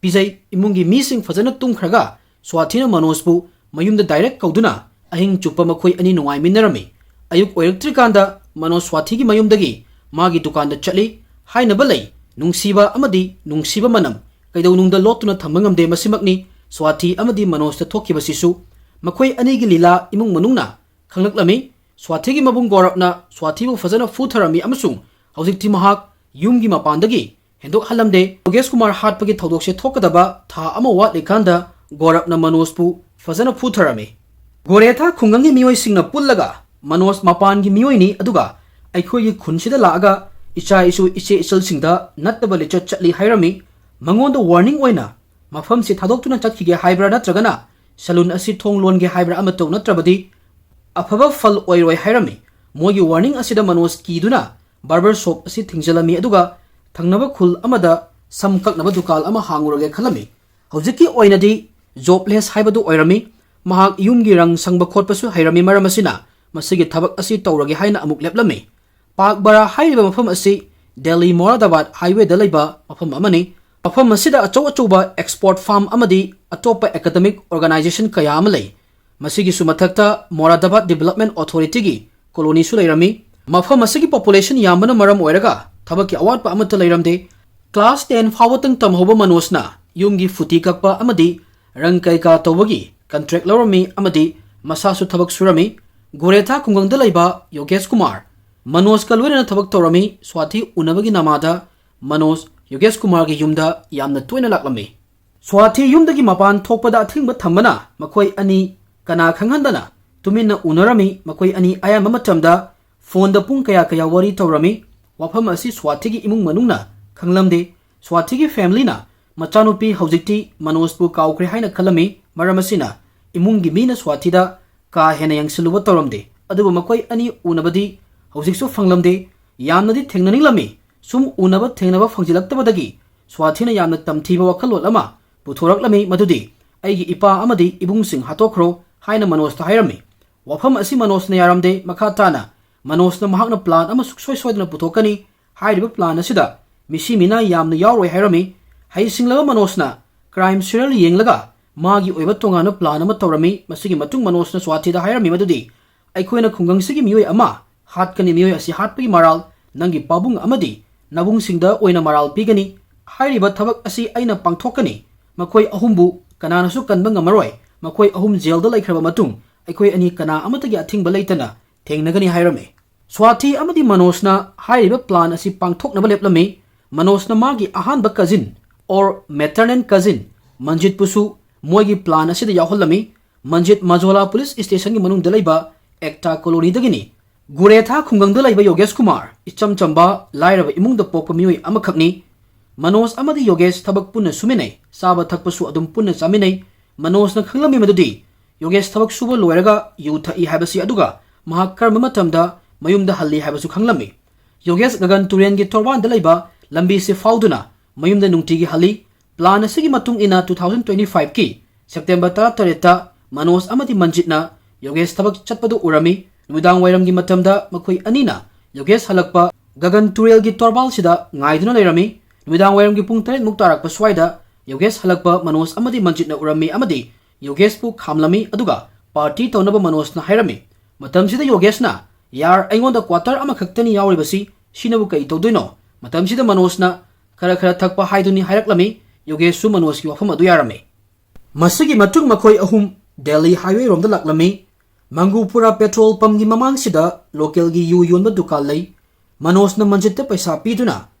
ꯄꯤꯖꯩ꯫ ꯏꯃꯨꯡꯒꯤ ꯃꯤꯁꯤꯡ ꯐꯖꯅ ꯇꯨꯝꯈ꯭ꯔꯒ ꯁ꯭ꯋꯥꯊꯤꯅ ꯃꯅꯣꯖꯄꯨ ꯃꯌꯨꯝꯗ ꯗꯥꯏꯔꯦꯛ ꯀꯧꯗꯨꯅ ꯑꯍꯤꯡ ꯆꯨꯞꯄ ꯃꯈꯣꯏ ꯑꯅꯤ ꯅꯨꯡꯉꯥꯏꯃꯤꯟꯅꯔꯝꯃꯤ꯫ ꯑꯌꯨꯛ ꯑꯣꯏꯔꯛꯇ꯭ꯔꯤꯀꯥꯟꯗ ꯃꯅꯣꯖ ꯁ꯭ꯋꯥꯊꯤꯒꯤ ꯃꯌꯨꯝꯗꯒꯤ ꯃꯥꯒꯤ ꯗꯨꯀꯥꯟꯗ ꯆꯠꯂꯤ꯫ ꯍꯥꯏꯅꯕ ꯂꯩ, ꯅꯨꯡꯁꯤꯕ ꯑꯃꯗꯤ ꯅꯨꯡꯁꯤꯕ ꯃꯅꯝ ꯀꯩꯗꯧꯅꯨꯡꯗ ꯂꯣꯠꯇꯨꯅ ꯊꯝꯕ ꯉꯝꯗꯦ꯫ ꯃꯁꯤꯃꯛꯅꯤ ꯁ꯭ꯋꯥꯊꯤ ꯑꯃꯗꯤ ꯃꯅꯣꯖꯇ ꯊꯣꯛꯈꯤꯕꯁꯤꯁꯨ꯫ ꯃꯈꯣꯏ ꯑꯅꯤꯒꯤ ꯂꯤꯂꯥ ꯏꯃꯨꯡ ꯃꯅꯨꯡꯅ ꯈꯪꯂꯛꯂꯝꯃꯤ꯫ ꯁ꯭ꯋꯥꯊꯤꯒꯤ ꯃꯕꯨꯡ ꯒꯧꯔꯕꯅ ꯁ꯭ꯋꯥꯊꯤꯕꯨ ꯐꯖꯅ ꯐꯨꯊꯔꯝꯃꯤ ꯑꯃꯁꯨꯡ ꯍꯧꯖꯤꯛꯇꯤ ꯃꯍꯥꯛ ꯌꯨꯝꯒꯤ ꯃꯄꯥꯟꯗꯒꯤ ꯍꯦꯟꯗꯣꯛꯍꯜꯂꯝꯗꯦ꯫ ꯌꯣꯒꯦꯁ ꯀꯨꯃꯥꯔ ꯍꯥꯠꯄꯒꯤ ꯊꯧꯗꯣꯛꯁꯦ ꯊꯣꯛꯀꯗꯕ ꯊꯥ ꯑꯃ ꯋꯥꯠꯂꯤꯀꯥꯟꯗ ꯒꯧꯔꯕꯅ ꯃꯅꯣꯖꯄꯨ ꯐꯖꯅ ꯐꯨꯊꯔꯝꯃꯤ꯫ ꯒꯣꯔꯦꯊꯥ ꯈꯨꯡꯒꯪꯒꯤ ꯃꯤꯑꯣꯏꯁꯤꯡꯅ ꯄꯨꯜꯂꯒ ꯃꯅꯣꯖ ꯃꯄꯥꯟꯒꯤ ꯃꯤꯑꯣꯏꯅꯤ, ꯑꯗꯨꯒ ꯑꯩꯈꯣꯏꯒꯤ ꯈꯨꯟꯁꯤꯗ ꯂꯥꯛꯑꯒ ꯏꯆꯥ ꯏꯁꯨ, ꯏꯆꯦ ꯏꯆꯜꯁꯤꯡꯗ ꯅꯠꯇꯕ ꯂꯤꯆꯠ ꯆꯠꯂꯤ ꯍꯥꯏꯔꯝꯃꯤ꯫ ꯃꯉꯣꯟꯗ ꯋꯥꯔꯅꯤꯡ ꯑꯣꯏꯅ ꯃꯐꯝꯁꯤ ꯊꯥꯗꯣꯛꯇꯨꯅ ꯆꯠꯈꯤꯒꯦ ꯍꯥꯏꯕ꯭ꯔꯥ ꯅꯠꯇ꯭ꯔꯒꯅ ꯁꯦꯂꯨꯟ ꯑꯁꯤ ꯊꯣꯡ ꯂꯣꯟꯒꯦ ꯍꯥꯏꯕ꯭ꯔꯥ ꯑꯃ ꯇꯧ, ꯅꯠꯇ꯭ꯔꯕꯗꯤ ꯑꯐꯕ ꯐꯜ ꯑꯣꯏꯔꯣꯏ ꯍꯥꯏꯔꯝꯃꯤ꯫ ꯃꯣꯏꯒꯤ ꯋꯥꯔꯅꯤꯡ ꯑꯁꯤꯗ ꯃꯅꯣꯖ ꯀꯤꯗꯨꯅ ꯕꯥꯔꯕꯔ ꯁꯣꯞ ꯑꯁꯤ ꯊꯤꯡꯖꯤꯜꯂꯝꯃꯤ, ꯑꯗꯨꯒ ꯊꯪꯅꯕ ꯈꯨꯜ ꯑꯃꯗ ꯁꯝ ꯀꯛꯅꯕ ꯗꯨꯀꯥꯟ ꯑꯃ ꯍꯥꯡꯉꯨꯔꯒꯦ ꯈꯜꯂꯝꯃꯤ꯫ ꯍꯧꯖꯤꯛꯀꯤ ꯑꯣꯏꯅꯗꯤ ꯖꯣꯕꯂꯦꯁ ꯍꯥꯏꯕꯗꯨ ꯑꯣꯏꯔꯝꯃꯤ꯫ ꯃꯍꯥꯛ ꯌꯨꯝꯒꯤ ꯔꯪ ꯁꯪꯕ ꯈꯣꯠꯄꯁꯨ ꯍꯩꯔꯝꯃꯤ, ꯃꯔꯝ ꯑꯁꯤꯅ ꯃꯁꯤꯒꯤ ꯊꯕꯛ ꯑꯁꯤ ꯇꯧꯔꯒꯦ ꯍꯥꯏꯅ ꯑꯃꯨꯛ ꯂꯦꯞꯂꯝꯃꯤ꯫ ꯄꯥꯛ ꯕꯔꯥ ꯍꯥꯏꯔꯤꯕ ꯃꯐꯝ ꯑꯁꯤ ꯗꯦꯜꯂꯤ ꯃꯣꯔꯥꯗꯥꯕꯥꯗ ꯍꯥꯏꯋꯦꯗ ꯂꯩꯕ ꯃꯐꯝ ꯑꯃꯅꯤ꯫ ꯃꯐꯝ ꯑꯁꯤꯗ ꯑꯆꯧ ꯑꯆꯧꯕ ꯑꯦꯛꯁꯄꯣꯔꯠ ꯐꯥꯔꯝ ꯑꯃꯗꯤ ꯑꯇꯣꯞꯄ ꯑꯦꯀꯥꯗꯃꯤꯛ ꯑꯣꯔꯒꯅꯥꯏꯖꯦꯁꯟ ꯀꯌꯥ ꯑꯃ ꯂꯩ꯫ ꯃꯁꯤꯒꯤꯁꯨ ꯃꯊꯛꯇ ꯃꯣꯔꯥꯗꯥꯕꯥꯗ ꯗꯤꯕꯦꯂꯞꯃꯦꯟ ꯑꯣꯊꯣꯔꯤꯇꯤꯒꯤ ꯀꯣꯂꯣꯅꯤꯁꯨ ꯂꯩꯔꯝꯃꯤ꯫ ꯃꯐꯝ ꯑꯁꯤꯒꯤ ꯄꯣꯄꯨꯂꯦꯁꯟ ꯌꯥꯝꯕꯅ ꯃꯔꯝ ꯑꯣꯏꯔꯒ ꯊꯕꯛꯀꯤ ꯑꯋꯥꯠꯄ ꯑꯃꯠꯇ ꯂꯩꯔꯝꯗꯦ꯫ ꯀ꯭ꯂꯥꯁ ꯇꯦꯟ ꯐꯥꯎꯕꯇꯪ ꯇꯝꯍꯧꯕ ꯃꯅꯣꯖꯅ ꯌꯨꯝꯒꯤ ꯐꯨꯇꯤ ꯀꯛꯄ ꯑꯃꯗꯤ ꯔꯪ ꯀꯩꯀꯥ ꯇꯧꯕꯒꯤ ꯀꯟꯇ꯭ꯔꯦꯛ ꯂꯧꯔꯝꯃꯤ ꯑꯃꯗꯤ ꯃꯁꯥꯁꯨ ꯊꯕꯛ ꯁꯨꯔꯝꯃꯤ꯫ ꯒꯣꯔꯦꯊꯥ ꯈꯨꯡꯒꯪꯗ ꯂꯩꯕ ꯌꯣꯒꯦꯁ ꯀꯨꯃꯥꯔ ꯃꯅꯣꯖꯀ ꯂꯣꯏꯅꯅ ꯊꯕꯛ ꯇꯧꯔꯝꯃꯤ꯫ ꯁ꯭ꯋꯥꯊꯤ ꯎꯅꯕꯒꯤ ꯅꯃꯥꯗ ꯃꯅꯣꯖ ꯌꯣꯒꯦꯁ ꯀꯨꯃꯥꯔꯒꯤ ꯌꯨꯝꯗ ꯌꯥꯝꯅ ꯇꯣꯏꯅ ꯂꯥꯛꯂꯝꯃꯤ꯫ ꯁ꯭ꯋꯥꯊꯤ ꯌꯨꯝꯗꯒꯤ ꯃꯄꯥꯟ ꯊꯣꯛꯄꯗ ꯑꯊꯤꯡꯕ ꯊꯝꯕꯅ ꯃꯈꯣꯏ ꯑꯅꯤ ꯀꯅꯥ ꯈꯪꯍꯟꯗꯅ ꯇꯨꯃꯤꯟꯅ ꯎꯅꯔꯝꯃꯤ꯫ ꯃꯈꯣꯏ ꯑꯅꯤ ꯑꯌꯥꯝꯕ ꯃꯇꯝꯗ ꯐꯣꯟꯗ ꯄꯨꯡ ꯀꯌꯥ ꯀꯌꯥ ꯋꯥꯔꯤ ꯇꯧꯔꯝꯃꯤ꯫ ꯋꯥꯐꯝ ꯑꯁꯤ ꯁ꯭ꯋꯥꯊꯤꯒꯤ ꯏꯃꯨꯡ ꯃꯅꯨꯡꯅ ꯈꯪꯂꯝꯗꯦ꯫ ꯁ꯭ꯋꯥꯊꯤꯒꯤ ꯐꯦꯃꯤꯂꯤꯅ ꯃꯆꯥꯅꯨꯄꯤ ꯍꯧꯖꯤꯛꯇꯤ ꯃꯅꯣꯖꯄꯨ ꯀꯥꯎꯈ꯭ꯔꯦ ꯍꯥꯏꯅ ꯈꯜꯂꯝꯃꯤ꯫ ꯃꯔꯝ ꯑꯁꯤꯅ ꯏꯃꯨꯡꯒꯤ ꯃꯤꯅ ꯁ꯭ꯋꯥꯊꯤꯗ ꯀꯥ ꯍꯦꯟꯅ ꯌꯦꯡꯁꯤꯜꯂꯨꯕ ꯇꯧꯔꯝꯗꯦ꯫ ꯑꯗꯨꯕꯨ ꯃꯈꯣꯏ ꯑꯅꯤ ꯎꯅꯕꯗꯤ ꯍꯧꯖꯤꯛꯁꯨ ꯐꯪꯂꯝꯗꯦ꯫ ꯌꯥꯝꯅꯗꯤ ꯊꯦꯡꯅꯅꯤꯡꯂꯝꯃꯤ꯫ ꯁꯨꯝ ꯎꯅꯕ ꯊꯦꯡꯅꯕ ꯐꯪꯖꯤꯜꯂꯛꯇꯕꯗꯒꯤ ꯁ꯭ꯋꯥꯊꯤꯅ ꯌꯥꯝꯅ ꯇꯝꯊꯤꯕ ꯋꯥꯈꯜꯂꯣꯟ ꯑꯃ ꯄꯨꯊꯣꯔꯛꯂꯝꯃꯤ, ꯃꯗꯨꯗꯤ ꯑꯩꯒꯤ ꯏꯄꯥ ꯑꯃꯗꯤ ꯏꯕꯨꯡꯁꯤꯡ ꯍꯥꯠꯇꯣꯛꯈ꯭ꯔꯣ ꯍꯥꯏꯅ ꯃꯅꯣꯖꯇ ꯍꯥꯏꯔꯝꯃꯤ꯫ ꯋꯥꯐꯝ ꯑꯁꯤ ꯃꯅꯣꯖꯅ ꯌꯥꯔꯝꯗꯦ꯫ ꯃꯈꯥ ꯇꯥꯅ ꯃꯅꯣꯖꯅ ꯃꯍꯥꯛꯅ ꯄ꯭ꯂꯥꯟ ꯑꯃ ꯁꯨꯡꯁꯣꯏ ꯁꯣꯏꯗꯅ ꯄꯨꯊꯣꯛꯀꯅꯤ꯫ ꯍꯥꯏꯔꯤꯕ ꯄ꯭ꯂꯥꯟ ꯑꯁꯤꯗ ꯃꯤꯁꯤ ꯃꯤꯅꯥ ꯌꯥꯝꯅ ꯌꯥꯎꯔꯣꯏ ꯍꯥꯏꯔꯝꯃꯤ꯫ ꯍꯩꯁꯤꯡꯂꯕ ꯃꯅꯣꯖꯅ ꯀ꯭ꯔꯥꯏꯝ ꯁꯤꯔꯤꯌꯦꯜ ꯌꯦꯡꯂꯒ ꯃꯥꯒꯤ ꯑꯣꯏꯕ ꯇꯣꯉꯥꯟꯕ ꯄ꯭ꯂꯥꯟ ꯑꯃ ꯇꯧꯔꯝꯃꯤ꯫ ꯃꯁꯤꯒꯤ ꯃꯇꯨꯡ ꯃꯅꯣꯖꯅ ꯁ꯭ꯋꯥꯊꯤꯗ ꯍꯥꯏꯔꯝꯃꯤ ꯃꯗꯨꯗꯤ, "ꯑꯩꯈꯣꯏꯅ ꯈꯨꯡꯒꯪꯁꯤꯒꯤ ꯃꯤꯑꯣꯏ ꯑꯃ ꯍꯥꯠꯀꯅꯤ꯫ ꯃꯤꯑꯣꯏ ꯑꯁꯤ ꯍꯥꯠꯄꯒꯤ ꯃꯔꯥꯜ ꯅꯪꯒꯤ ꯄꯥꯕꯨꯡ ꯑꯃꯗꯤ ꯅꯕꯨꯡꯁꯤꯡꯗ ꯑꯣꯏꯅ ꯃꯔꯥꯜ ꯄꯤꯒꯅꯤ꯫ ꯍꯥꯏꯔꯤꯕ ꯊꯕꯛ ꯑꯁꯤ ꯑꯩꯅ ꯄꯥꯡꯊꯣꯛꯀꯅꯤ꯫ ꯃꯈꯣꯏ ꯑꯍꯨꯝꯕꯨ ꯀꯅꯥꯅꯁꯨ ꯀꯟꯕ ꯉꯝꯃꯔꯣꯏ꯫ ꯃꯈꯣꯏ ꯑꯍꯨꯝ ꯖꯦꯜꯗ ꯂꯩꯈ꯭ꯔꯕ ꯃꯇꯨꯡ ꯑꯩꯈꯣꯏ ꯑꯅꯤ ꯀꯅꯥ ꯑꯃꯠꯇꯒꯤ ꯑꯊꯤꯡꯕ ꯂꯩꯇꯅ ꯊꯦꯡꯅꯒꯅꯤ" ꯍꯥꯏꯔꯝꯃꯤ꯫ ꯁ꯭ꯋꯥꯊꯤ ꯑꯃꯗꯤ ꯃꯅꯣꯖꯅ ꯍꯥꯏꯔꯤꯕ ꯄ꯭ꯂꯥꯟ ꯑꯁꯤ ꯄꯥꯡꯊꯣꯛꯅꯕ ꯂꯦꯞꯂꯝꯃꯤ꯫ ꯃꯅꯣꯖꯅ ꯃꯥꯒꯤ ꯑꯍꯥꯟꯕ ꯀꯖꯤꯟ or maternal cousin ꯃꯟꯖꯤꯠꯄꯨꯁꯨ ꯃꯣꯏꯒꯤ ꯄ꯭ꯂꯥꯟ ꯑꯁꯤꯗ ꯌꯥꯎꯍꯜꯂꯝꯃꯤ꯫ ꯃꯟꯖꯤꯠ ꯃꯖꯣꯂꯥ ꯄꯨꯂꯤꯁ ꯁ꯭ꯇꯦꯁꯟꯒꯤ ꯃꯅꯨꯡꯗ ꯂꯩꯕ ꯑꯦꯛꯇꯥ ꯀꯣꯂꯣꯅꯤꯗꯒꯤꯅꯤ꯫ ꯒꯨꯔꯦꯊꯥ ꯈꯨꯡꯒꯪꯗ ꯂꯩꯕ ꯌꯣꯒꯦꯁ ꯀꯨꯃꯥꯔ ꯏꯆꯝ ꯆꯝꯕ ꯂꯥꯏꯔꯕ ꯏꯃꯨꯡꯗ ꯄꯣꯛꯄ ꯃꯤꯑꯣꯏ ꯑꯃꯈꯛꯅꯤ꯫ ꯃꯅꯣꯖ ꯑꯃꯗꯤ ꯌꯣꯒꯦꯁ ꯊꯕꯛ ꯄꯨꯟꯅ ꯁꯨꯃꯤꯟꯅꯩ, ꯆꯥꯕ ꯊꯛꯄꯁꯨ ꯑꯗꯨꯝ ꯄꯨꯟꯅ ꯆꯥꯃꯤꯟꯅꯩ꯫ ꯃꯅꯣꯖꯅ ꯈꯪꯂꯝꯃꯤ ꯃꯗꯨꯗꯤ ꯌꯣꯒꯦꯁ ꯊꯕꯛ ꯁꯨꯕ ꯂꯣꯏꯔꯒ ꯌꯨ ꯊꯛꯏ ꯍꯥꯏꯕꯁꯤ, ꯑꯗꯨꯒ ꯃꯍꯥꯛ ꯀꯔꯝꯕ ꯃꯇꯝꯗ ꯃꯌꯨꯝꯗ ꯍꯜꯂꯤ ꯍꯥꯏꯕꯁꯨ ꯈꯪꯂꯝꯃꯤ꯫ ꯌꯣꯒꯦꯁ ꯒꯒꯟ ꯇꯨꯔꯦꯜꯒꯤ ꯇꯣꯔꯕꯥꯟꯗ ꯂꯩꯕ ꯂꯝꯕꯤꯁꯤ ꯐꯥꯎꯗꯨꯅ ꯃꯌꯨꯝꯗ ꯅꯨꯡꯇꯤꯒꯤ ꯍꯜꯂꯤ꯫ ꯄ꯭ꯂꯥꯟ ꯑꯁꯤꯒꯤ ꯃꯇꯨꯡ ꯏꯟꯅ two thousand twenty five ꯀꯤ ꯁꯦꯞꯇꯦꯝꯕꯔ ꯇꯔꯥꯇꯔꯦꯠꯇ ꯃꯅꯣꯖ ꯑꯃꯗꯤ ꯃꯟꯖꯤꯠꯅ ꯌꯣꯒꯦꯁ ꯊꯕꯛ ꯆꯠꯄꯗꯨ ꯎꯔꯝꯃꯤ꯫ ꯅꯨꯃꯤꯗꯥꯡ ꯋꯥꯏꯔꯝꯒꯤ ꯃꯇꯝꯗ ꯃꯈꯣꯏ ꯑꯅꯤꯅ ꯌꯣꯒꯦꯁ ꯍꯜꯂꯛꯄ ꯒꯒꯟ ꯇꯨꯔꯦꯜꯒꯤ ꯇꯣꯔꯕꯥꯜꯁꯤꯗ ꯉꯥꯏꯗꯨꯅ ꯂꯩꯔꯝꯃꯤ꯫ ꯅꯨꯃꯤꯗꯥꯡ ꯋꯥꯏꯔꯝꯒꯤ ꯄꯨꯡ ꯇꯔꯦꯠ ꯃꯨꯛ ꯇꯥꯔꯛꯄ ꯁ꯭ꯋꯥꯏꯗ ꯌꯣꯒꯦꯁ ꯍꯜꯂꯛꯄ ꯃꯅꯣꯖ ꯑꯃꯗꯤ ꯃꯟꯖꯤꯠꯅ ꯎꯔꯝꯃꯤ ꯑꯃꯗꯤ ꯌꯣꯒꯦꯁꯄꯨ ꯈꯥꯝꯂꯝꯃꯤ, ꯑꯗꯨꯒ ꯄꯥꯔꯇꯤ ꯇꯧꯅꯕ ꯃꯅꯣꯖꯅ ꯍꯥꯏꯔꯝꯃꯤ꯫ ꯃꯇꯝꯁꯤꯗ ꯌꯣꯒꯦꯁꯅ, "ꯌꯥꯔ, ꯑꯩꯉꯣꯟꯗ ꯀ꯭ꯋꯥꯇꯔ ꯑꯃꯈꯛꯇꯅꯤ ꯌꯥꯎꯔꯤꯕꯁꯤ, ꯁꯤꯅꯕꯨ ꯀꯩ ꯇꯧꯗꯣꯏꯅꯣ?" ꯃꯇꯝꯁꯤꯗ ꯃꯅꯣꯖꯅ ꯈꯔ ꯈꯔ ꯊꯛꯄ ꯍꯥꯏꯗꯨꯅꯤ ꯍꯥꯏꯔꯛꯂꯝꯃꯤ꯫ ꯌꯣꯒꯦꯁꯁꯨ ꯃꯅꯣꯖꯀꯤ ꯋꯥꯐꯝ ꯑꯗꯨ ꯌꯥꯔꯝꯃꯤ꯫ ꯃꯁꯤꯒꯤ ꯃꯇꯨꯡ ꯃꯈꯣꯏ ꯑꯍꯨꯝ ꯗꯦꯜꯂꯤ ꯍꯥꯏꯋꯦ ꯔꯣꯝꯗ ꯂꯥꯛꯂꯝꯃꯤ꯫ ꯃꯪꯒꯨꯄꯨꯔꯥ ꯄꯦꯇ꯭ꯔꯣꯜ ꯄꯝꯒꯤ ꯃꯃꯥꯡꯁꯤꯗ ꯂꯣꯀꯦꯜꯒꯤ ꯌꯨ ꯌꯣꯟꯕ ꯗꯨꯀꯥꯟ ꯂꯩ꯫ ꯃꯅꯣꯖꯅ ꯃꯟꯖꯤꯠꯇ ꯄꯩꯁꯥ ꯄꯤꯗꯨꯅ